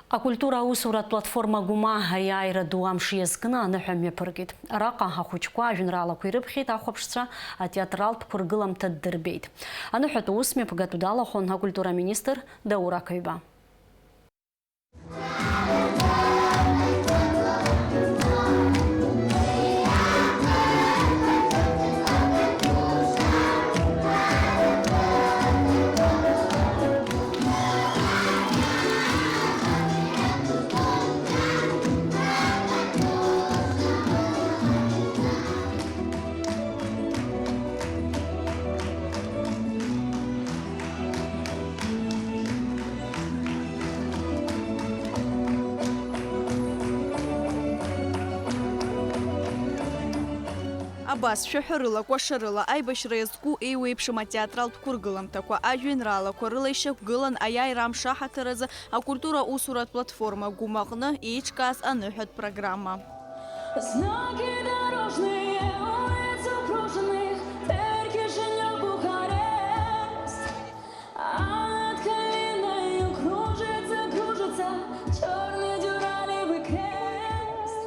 Акультура аусуратә платформа Гәымаа аиааира ду амш иазкны аныҳәа мҩаԥыргеит. Араҟа ахәыҷқәа ажәеинраалақәа ирыԥхьеит, ахәаԥшцәа атеатралтә қәыргыламҭа ддырбеит. Аныҳәатә усмҩаԥгатә далахәын акультура министр Даур Ақаҩба. Абас, шәаҳәарыла, кәашарыла, аибашьра иазку еиуеиԥшым атеатралтә қәыргыламҭақәа, ажәеинраалақәа рыла ишьақәгылан аиааира амш аҳаҭыр азы акультура усуратә платформа Гәым аҟны еиҿкааз аныҳәатә программа. Знаки дорожные, улиц окружных, Теркишинёв, Бухарест. А над Калиною кружится, кружится чёрный дюралевый крест.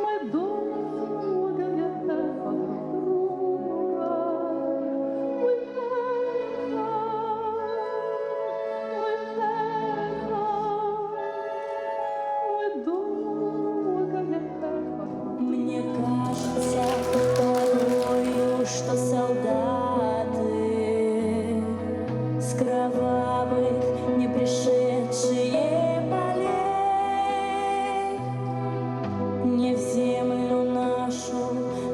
Мы думаем, говорят, друг друга. Мы Мне кажется порою, что солдаты с кровавых не пришедшие полей не в землю нашу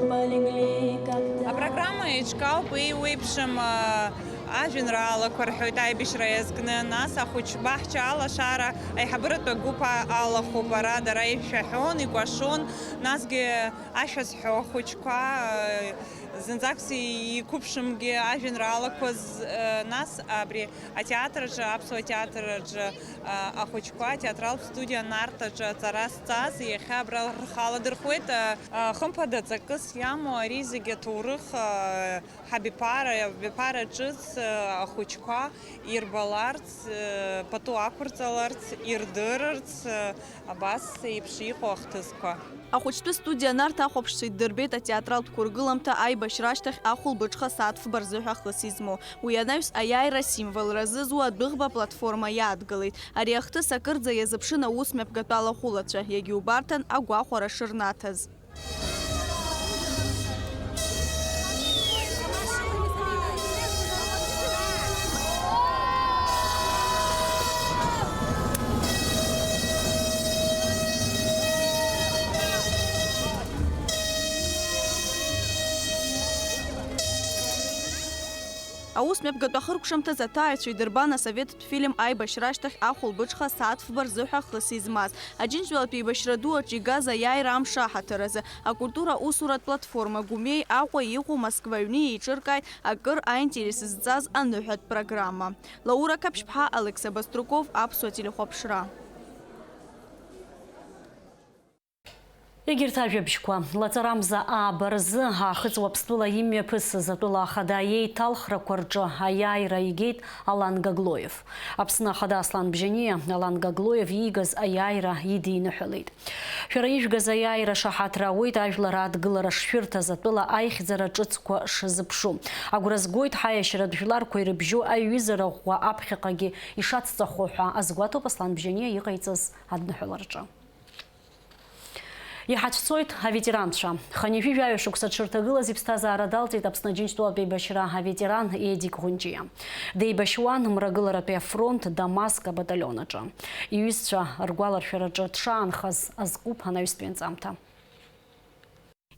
полегли когда. Апрограмма еиҿкаауп еиуеиԥшым, а, ажәеинраалақәа рҳәоит аибашьра иазкны, нас ахәыҷқәа ҳча алашара аиҳабыратә агәыԥ алахәуп, ара дара ишәаҳәон, икәашон, насгьы ашәа зҳәо ахәыҷқәа, зынӡакгьы иқәыԥшымгьы ажәеинраалақәа з-, нас абри атеатр аҿы, аԥсуа театр аҿы, ахәыҷқәа атеатралтә студиа Нарҭ аҿы аҵара зҵаз, иахьа абра рхы аладырхәуеит. Хымԥада, ҵакыс иамоу ари зегьы аҭоурых, Ҳабиԥара, абиԥара ҿыц, ахәыҷқәа ирбаларц, пату ақәырҵаларц, ирдырырц, абас еиԥш иҟоу ахҭысқәа. Ахәыҷтәы студиа Нарҭ ахәаԥшцәа иддырбеит атеатралтә қәыргыламҭа аибашьра ашьҭахь ахәылбыҽха сааҭ фба рзыҳәа хыс измоу. Уи анаҩс аиааира асимволра зызуа адәыӷба аплатформа иаадгылеит. Ари ахҭыс акырӡа иазыԥшын аус мҩаԥгатәала ахәылацәа, иагьа убарҭан агәахәара шырнаҭаз. Аус мҩаԥгатәы ахыркәшамҭаз аҭааҩцәа идырбан асоветтә фильм аибашьра ашьҭахь ахәылбыҽха сааҭ фба рзыҳәа хыс измаз. Аџьынџьтәылатә еибашьра ду аҿы игаз аиааира амш аҳаҭыр азы акультура усуратә платформа Гәымеи Аҟәа иҟоу Москва аҩны еиҿыркааит акыр аинтерес зҵаз аныҳәатә программа. Лаура Қаԥшьԥҳа, Алықьса Баструков, Аԥсуа телехәаԥшра. Егьырҭ ажәабжьқәа, лаҵарамза ааба рзы Аахыҵ Уаԥстәыла имҩаԥысыз атәыла ахада иеиҭалхрақәа рҿы аиааира игеит Алан Гаглоев. Аԥсны Ахада Аслан Бжьаниа Алан Гаглоев иигаз аиааира идиныҳәалеит. Шәара ижәгаз аиааира шаҳаҭра ауеит ажәлар адгылара шшәырҭаз, атәыла аихьӡара ҿыцқәа шазыԥшу. Агәра згоит ҳаиашьаратә жәларқәа ирыбжьоу аиҩызара ӷәӷәа аԥхьаҟагьы ишацҵахо ҳәа азгәаҭоуп Аслан Бжьаниа иҟаиҵаз адныҳәалараҿы. Иҳацәцоит аветеранцәа. Хынҩажәи жәаҩа шықәса дшырҭагылаз иԥсҭазаара далҵит Аԥсны Аџьынџьтәылатә еибашьра аветеран Едик Ӷәынџьиа. Деибашьуан Мрагыларатәи афронт Дамаск абаталион аҿы. Иҩызцәа ргәаларшәараҿы дшаанхаз азкуп анаҩстәи анҵамҭа.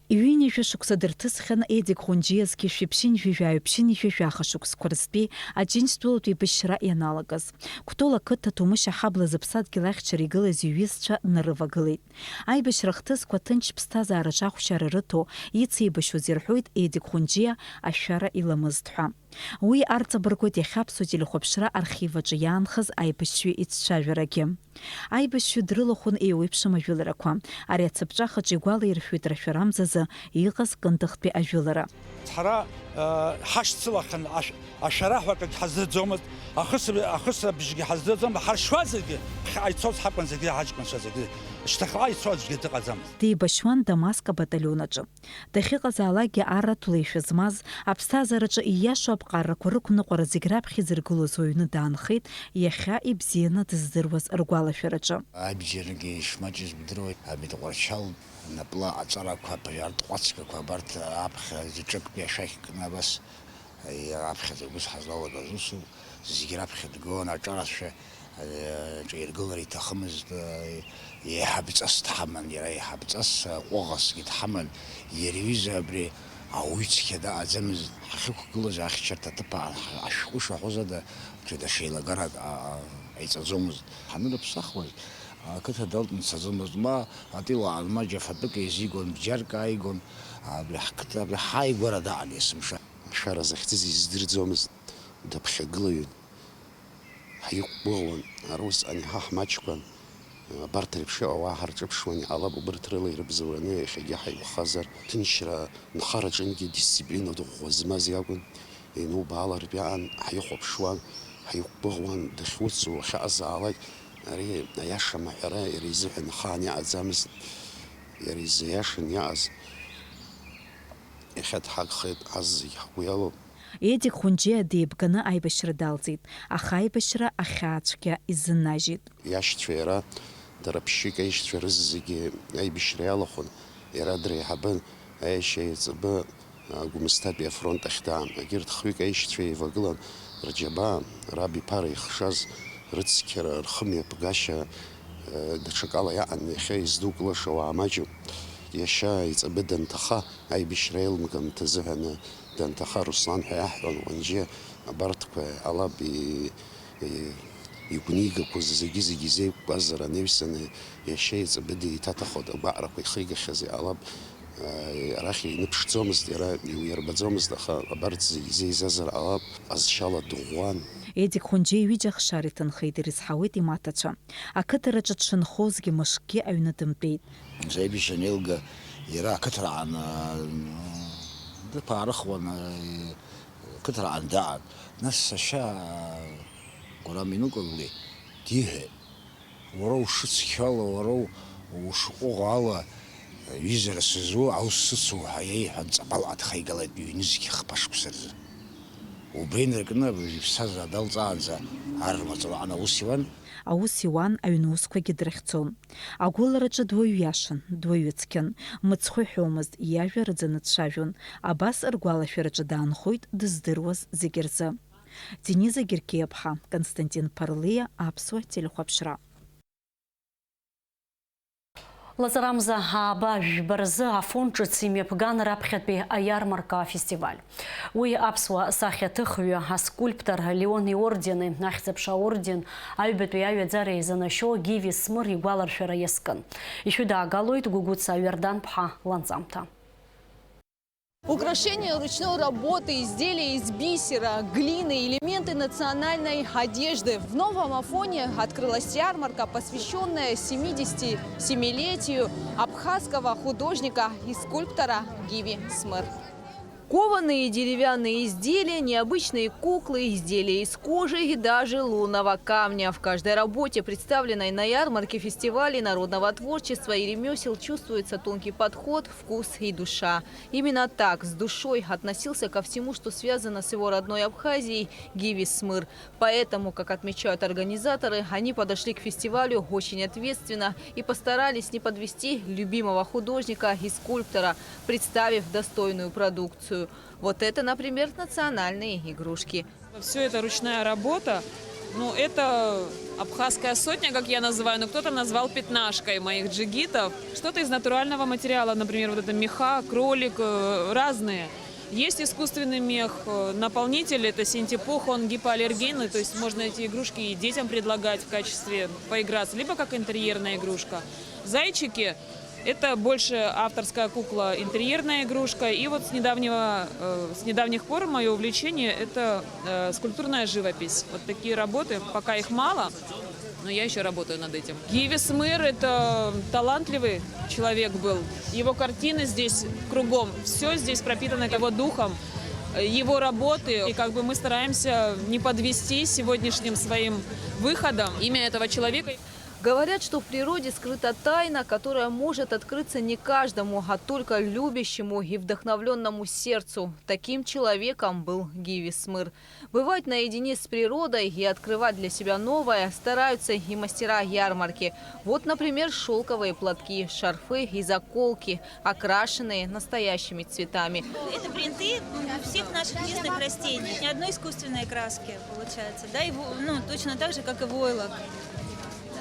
Ҩынҩажәа шықәса дырҭысхьан Едик Ӷәынџьиа зқьи жәшәи ԥшьынҩажәи жәаҩа ԥшьынҩажәи жәаха шықәсқәа рзтәи Аџьынџьтәылатә еибашьра ианалагаз. Кәтол ақыҭа Ҭумышь аҳабла зыԥсадгьыл ахьчара игылаз иҩызцәа нарывагылеит. Аибашьра ахҭысқәа ҭынч ԥсҭазаараҿы ахәшьара рыҭо ицеибашьуаз ирҳәоит Едик Ӷәынџьиа ашәара иламызт ҳәа. Уи арҵабыргуеит иахьа Аԥсуа телехәаԥшра архив аҿы иаанхаз аибашьҩы ицәажәарагьы. Аибашьҩы дрылахәын еиуеиԥшым ажәыларақәа. Ари ацыԥҵәахаҿы игәалаиршәоит рашәарамзазы иҟаз Кындыӷтәи ажәылара. Ҳара, э, ҳашьцылахьан ашә-, ашәара ҳәа акгьы ҳаздырӡомызт, ахысра, ахысра бжьгьы ҳаздырӡом, ҳаршуазаргьы, ԥхьаҟа ицоз ҳакәын зегьы, ҳаҷкәынцәа зегьы, шьҭахьҟа ицо аӡәгьы дыҟаӡамызт. Деибашьуан Дамаск абаталион аҿы. Дахьыҟазаалакгьы арратә леишәа змаз, аԥсҭазаараҿы ииашоу аԥҟарақәа рықәныҟәара зегь раԥхьа изыргылоз уаҩны даанхеит, иахьа ибзианы дыздыруаз ргәалашәараҿы. Абџьаргьы шмаҷыз бдыруеит, абитҟәарчал напла аҵарақәа, аԥжәартә ҟәацгақәа абарҭ аԥхьа зҿыктәи ашәақь кны абас, аԥхьаӡа ус ҳазлалагаз усуп. Зегь раԥхьа дгылан аҿарацәа, э, ҿаиргылар иҭахымызт, э, еиҳаб ҵас дҳаман, иара еиҳаб ҵас, э, ҟәыӷасгьы дҳаман, иара иҩыза абри ауаҩы цқьа даҟаӡамызт, ҳахьықәгылаз ахьчарҭа аҭыԥ аан ҳа-, ашәҟәы шаҳәоз ада, ҽада ҽеилагарак, а, а, ҟаиҵаӡомызт. Ҳанырыԥсахуаз, Ақыҭа далтәны дцаӡомызт, ма атилаан, ма џьафатәык еизигон, бџьарк ааигон, абри ҳқыҭа, абри ҳааигәара даан есымша. Ашәара захьӡыз издырӡомызт, даԥхьагылаҩын. Ҳаиқәгәыӷуан, ара усҟан иҳаҳмаҷқәан, абарҭ реиԥш иҟоу ауаа ҳарҿыԥшуан, иҟалап, убырҭ рыла ирыбзоураны иахьагьы ҳаиқәхазар, ҭынчра нхараҿынгьы дисциплина ду ӷәӷәа змаз иакәын, ианубаалартә иаан ҳаихәаԥшуан, ҳаиқәгәыӷуан, дахьуцу, ахьаҟазаалак, ари аиаша маҳәара иара изыҳәан ахаан иҟаӡамызт, иара изы иашан иҟаз. Иахьа дҳагхеит, ҳазегь ҳгәы иалоуп. Едик Хәынџьиа деибганы аибашьра далҵит, аха аибашьра ахьаа цәгьа изыннажьит. Иашьцәа иара, дара ԥшьҩык аишьцәа рызегьы аибашьра иалахәын, иара дреиҳабын, аиашьа еиҵбы, а, Гәымсҭатәи афронт ахь даан. Егьырҭ хҩык аишьцәа еивагылан, рџьабаа, раб иԥара ихшаз, рыцқьара, рхымҩаԥгашьа, э, даҽакала иаан, иахьа издукылаша уаа маҷуп. Иашьа еиҵбы данҭаха, аибашьра еилымгамҭа азыҳәаны данҭаха, Руслан ҳәа иаҳҳәон, Хәынџьиа абарҭқәа иҟалап, и-, и-, игәнигақәоз зегьы-зегьы изеиқәкуазар анаҩсаны, иашьа еиҵбы деиҭаҭахоит, агәаҟрақәа ихигахьаз иҟалап, э, арахь иныԥшӡомызт, иара иуирбаӡомызт, аха абарҭ зегьы изеизазар ҟалап, ҟазшьала дыӷәӷәан. Едик Хәынџьиа ҩыџьа ахшара иҭынхеит, ирызҳауеит имаҭацәа. Ақыҭараҿы дшынхозгьы мышкгьы аҩны дымтәеит. Заиби Шанелга иара ақыҭраан, аа, дыԥаарыхуан, аа, ақыҭраан даан. Нас сашьа, аа, Гәырам Инукәагли диҳәеит, уара ушыцқьала, уара у-, ушҟәыӷа ала, ҩызара сызу, аус сыцу ҳәа иеиҳәан, ҵабалҟа дхеигалеит ҩнызқь хԥа шықәса рзы. Убри инаркны абыржә иԥсҭазаара далҵаанӡа арра маҵураҟны аус иуан. Аус иуан, аҩн усқәагьы дрыхьӡон. Агәылараҿы дуаҩ иашан, дуаҩы цқьан, мыцхәы иҳәомызт, иажәа рыӡаны дцәажәон. Абас ргәалашәараҿы даанхоит дыздыруаз зегь рзы. Дениза Геркеиаԥҳа, Константин Ԥарлиа, Аԥсуа телехәаԥшра. Лаҵарамза ааба жәба рзы Афон ҿыц имҩаԥган раԥхьатәи аиармарка афестиваль. Уи аԥсуа сахьаҭыхҩы, аскульптор Леон иордени, Ахьӡ-аԥша аорден, аҩбатәи аҩаӡара изанашьо Гиви Смыр игәаларшәара иазкын. Ишәыдаагалоит Гәыгәыца Иордан-ԥҳа ланҵамҭа. Украшения ручной работы, изделия из бисера, глины, элементы национальной одежды. В Новом Афоне открылась ярмарка, посвящённая семидесятисемилетию абхазского художника и скульптора Гиви Смыр. Кованые и деревянные изделия, необычные куклы, изделия из кожи и даже лунного камня. В каждой работе, представленной на ярмарке фестивалей народного творчества и ремёсел, чувствуется тонкий подход, вкус и душа. Именно так, с душой, относился ко всему, что связано с его родной Абхазией, Гиви Смыр. Поэтому, как отмечают организаторы, они подошли к фестивалю очень ответственно и постарались не подвести любимого художника и скульптора, представив достойную продукцию. Вот это, например, национальные игрушки. Всё это ручная работа. Ну, это абхазская сотня, как я называю, но кто-то назвал пятнашкой моих джигитов. Что-то из натурального материала, например, вот это меха, кролик, э, разные. Есть искусственный мех, э, наполнитель, это синтепох, он гипоаллергенный, то есть можно эти игрушки и детям предлагать в качестве поиграться, либо как интерьерная игрушка. Зайчики. Это больше авторская кукла, интерьерная игрушка. И вот с недавнего, э, с недавних пор моё увлечение — это, э, скульптурная живопись. Вот такие работы, пока их мало, но я ещё работаю над этим. Гиви Смыр — это талантливый человек был. Его картины здесь кругом, всё здесь пропитано его духом, э, его работы. И как бы мы стараемся не подвести сегодняшним своим выходом имя этого человека. Говорят, что в природе скрыта тайна, которая может открыться не каждому, а только любящему и вдохновлённому сердцу. Таким человеком был Гиви Смыр. Бывать наедине с природой и открывать для себя новое стараются и мастера ярмарки. Вот, например, шёлковые платки, шарфы и заколки, окрашенные настоящими цветами. Это принты, м, всех наших местных растений. Ни одной искусственной краски получается. Да, и во-, ну, точно так же, как и войлок.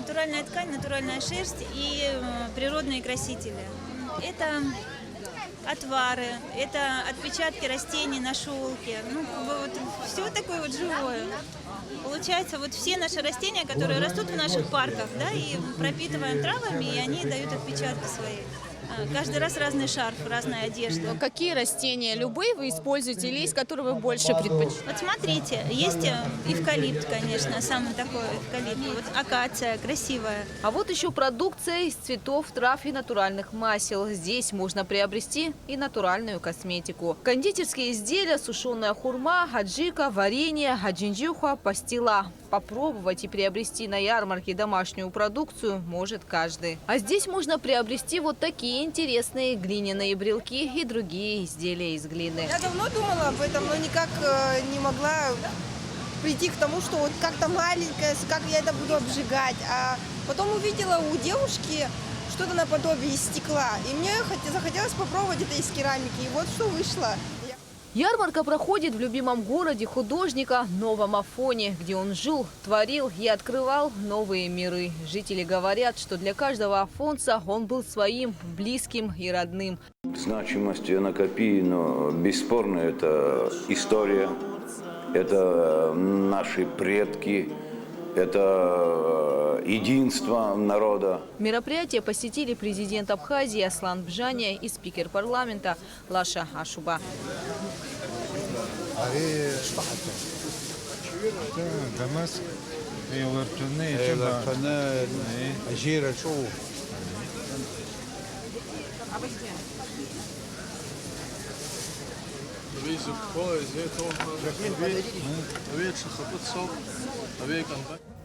Натуральная ткань, натуральная шерсть и, э, природные красители. Это Отвары, это отпечатки растений на шёлке. Ну, как бы вот всё такое вот живое. Получается, вот все наши растения, которые растут в наших парках, да, и пропитываем травами, и они дают отпечатки свои. А, каждый раз разный шарф, разная одежда. Какие растения, любые вы используете или есть, которые вы больше предпочитаете? Вот смотрите, есть э, эвкалипт, конечно, самый такой эвкалипт. Вот акация красивая. А вот еще продукция из цветов, трав и натуральных масел. Здесь можно приобрести и натуральную косметику. Кондитерские изделия, сушеная хурма, аджика, варенье, аджинджихуа, пастила. Попробовать и приобрести на ярмарке домашнюю продукцию может каждый. А здесь можно приобрести вот такие интересные глиняные брелки и другие изделия из глины. Я давно думала об этом, но никак э, не могла прийти к тому, что вот как-то маленькое, как я это буду обжигать. А потом увидела у девушки что-то наподобие из стекла. И мне захотелось попробовать это из керамики. И вот что вышло. Ярмарка проходит в любимом городе художника Новом Афоне, где он жил, творил и открывал новые миры. Жители говорят, что для каждого афонца он был своим, близким и родным. Значимость Анакапи, но бесспорно, это история, это наши предки, это единство народа. Мероприятие посетили президент Абхазии Аслан Бжания и спикер парламента Лаша Ашуба. Ари Дамаск еиларҭәаны иџьыба. Еиларҭәаны ажьира ҿоу.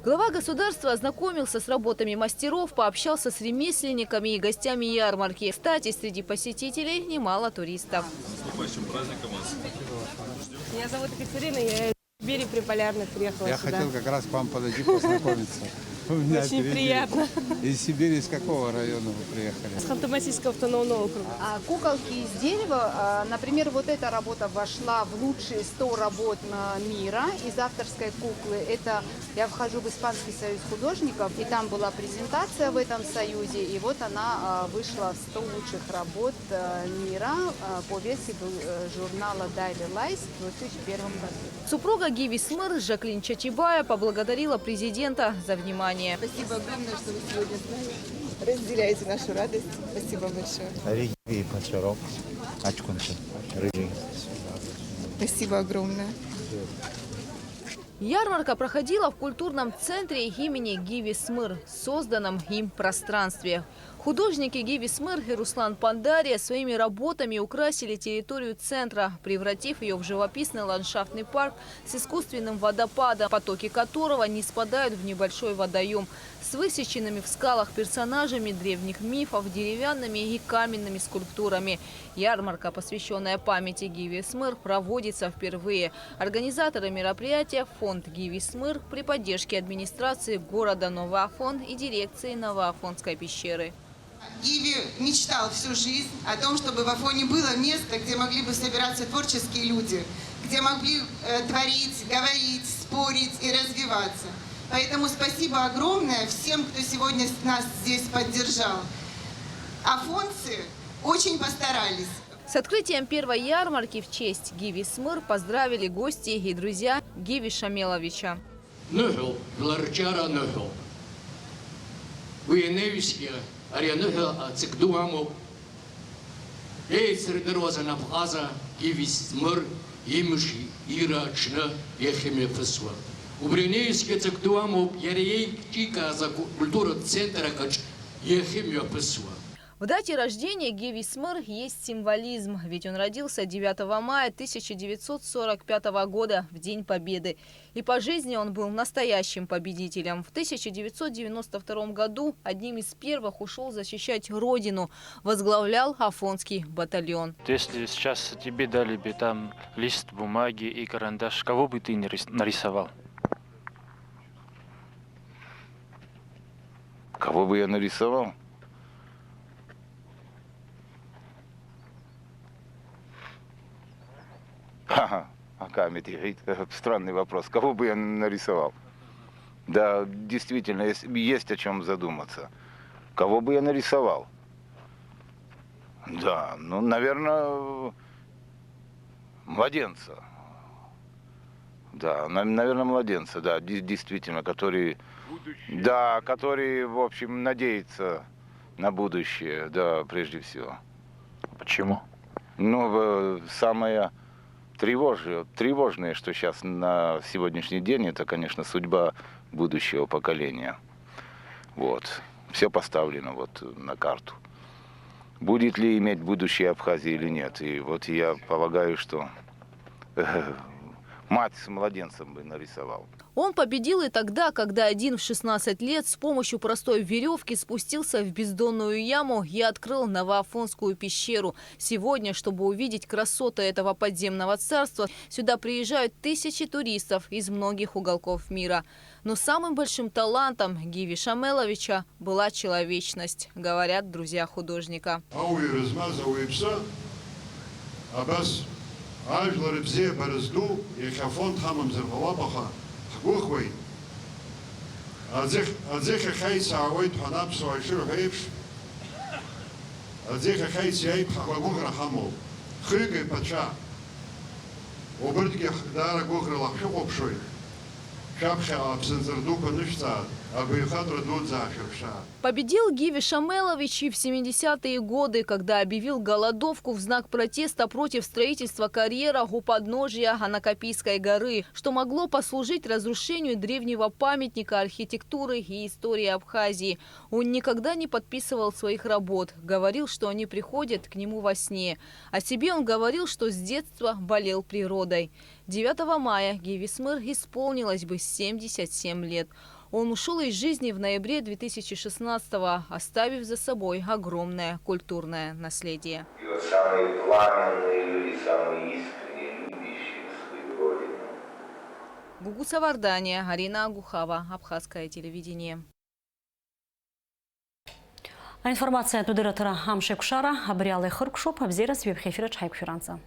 Глава государства ознакомился с работами мастеров, пообщался с ремесленниками и гостями ярмарки. Кстати, среди посетителей немало туристов. С наступающим праздником вас! Меня зовут Екатерина, я из Сибири Приполярной приехала сюда. Я хотел как раз к вам подойти, познакомиться. Очень приятно. Из Сибири, из какого района вы приехали? С Ханты-Мансийского автономного округа. А куколки из дерева, а, например, вот эта работа вошла в лучшие сто работ мира из авторской куклы. Это я вхожу в Испанский союз художников, и там была презентация в этом союзе, и вот она а, вышла в сто лучших работ а, мира а, по версии был, э, журнала Daily Life в две тысячи первом году. Супруга Гиви Смыр Жаклин Чачибая поблагодарила президента за внимание. Спасибо огромное, что вы сегодня с нами разделяете нашу радость. Спасибо большое. Ари Гиви Пачарок, Ачкунчи, Рыжий. Спасибо огромное. Ярмарка проходила в культурном центре имени Гиви Смыр, созданном им пространстве. Художники Гиви Смыр и Руслан Пандария своими работами украсили территорию центра, превратив ее в живописный ландшафтный парк с искусственным водопадом, потоки которого не спадают в небольшой водоем, с высеченными в скалах персонажами древних мифов, деревянными и каменными скульптурами. Ярмарка, посвященная памяти Гиви Смыр, проводится впервые. Организаторы мероприятия — фонд Гиви Смыр при поддержке администрации города Новый Афон и дирекции Новоафонской пещеры. Гиви мечтал всю жизнь о том, чтобы в Афоне было место, где могли бы собираться творческие люди, где могли э, творить, говорить, спорить и развиваться. Поэтому спасибо огромное всем, кто сегодня с- нас здесь поддержал. Афонцы очень постарались. С открытием первой ярмарки в честь Гиви Смыр поздравили гости и друзья Гиви Шамеловича. Ныҳәоуп, жәлар рҿиара аныҳәоуп. Уи анаҩсгьы ари аныҳәа ҵак ду амоуп. Еицырдыруаз анапҟаза Гиви Смыр имш ира аҽны иахьымҩаԥысуа. Убри анаҩсгьы ҵак ду амоуп иара иеиҿикааз акультуратә центрак аҿы иахьымҩаԥысуа. В дате рождения Гиви Смыр есть символизм, ведь он родился девятого мая тысяча девятьсот сорок пятого года, в День Победы. И по жизни он был настоящим победителем. В тысяча девятьсот девяносто втором году одним из первых ушёл защищать родину, возглавлял Афонский батальон. Если сейчас тебе дали бы там лист бумаги и карандаш, кого бы ты нарис- нарисовал? Кого бы я нарисовал? Ха-ха, акаамеҭ иҳәеит. Странный вопрос. Кого бы я нарисовал? Да, действительно, есть, есть о чем задуматься. Кого бы я нарисовал? Да, ну, наверное, младенца. Да, на- наверное, младенца, да, де- действительно, который, да, который, в общем, надеется на будущее, да, прежде всего. Почему? Ну, в- самое тревож- тревожное, что сейчас на сегодняшний день, это, конечно, судьба будущего поколения. Вот. Все поставлено вот на карту. Будет ли иметь будущее Абхазия или нет. И вот я полагаю, что э, мать с младенцем бы нарисовал. Он победил и тогда, когда один в шестнадцать лет с помощью простой веревки спустился в бездонную яму и открыл Новоафонскую пещеру. Сегодня, чтобы увидеть красоты этого подземного царства, сюда приезжают тысячи туристов из многих уголков мира. Но самым большим талантом Гиви Шамеловича была человечность, говорят друзья художника. Ауаҩра змаз ауаҩԥсы абас ажәлар бзиабара зду иахьа фонд ҳамамзар ҟалап, аха ҳгәыӷуеит. Аӡыхь, аӡыхь ахьаиц аауеит ҳәа аԥсуаа ишырҳәо еиԥш, аӡыхь ахьаиц иааип ҳәа агәыӷра ҳамоуп. Хҩык еиқәацәа. Убырҭгьы даара гәыӷрала ҳшәыхәаԥшуеит. Шәаԥхьаҟа аԥсынҵыр дуқәа нышәҵааит, абаҩхатәра дуӡӡа аашәырԥшааит. Победил Гиви Шамелович и в семидесятые годы, когда объявил голодовку в знак протеста против строительства карьеров у подножья Анакапийской горы, что могло послужить разрушению древнего памятника архитектуры и истории Абхазии. Он никогда не подписывал своих работ, говорил, что они приходят к нему во сне. О себе он говорил, что с детства болел природой. Девятого мая Гиви Смыр исполнилось бы семьдесят семь лет. Он ушел из жизни в ноябре две тысячи шестнадцатого, оставив за собой огромное культурное наследие. И вот самые пламенные люди, самые искренние, любящие свою родину. Гугуса Вардания, Арина Агухава, Абхазское телевидение. Аинформациатә дырраҭара амш еиқәшара абри ала ихыркәшоуп. Абзиараз ҩаԥхьа ефир аҿы ҳаиқәшәаранӡа.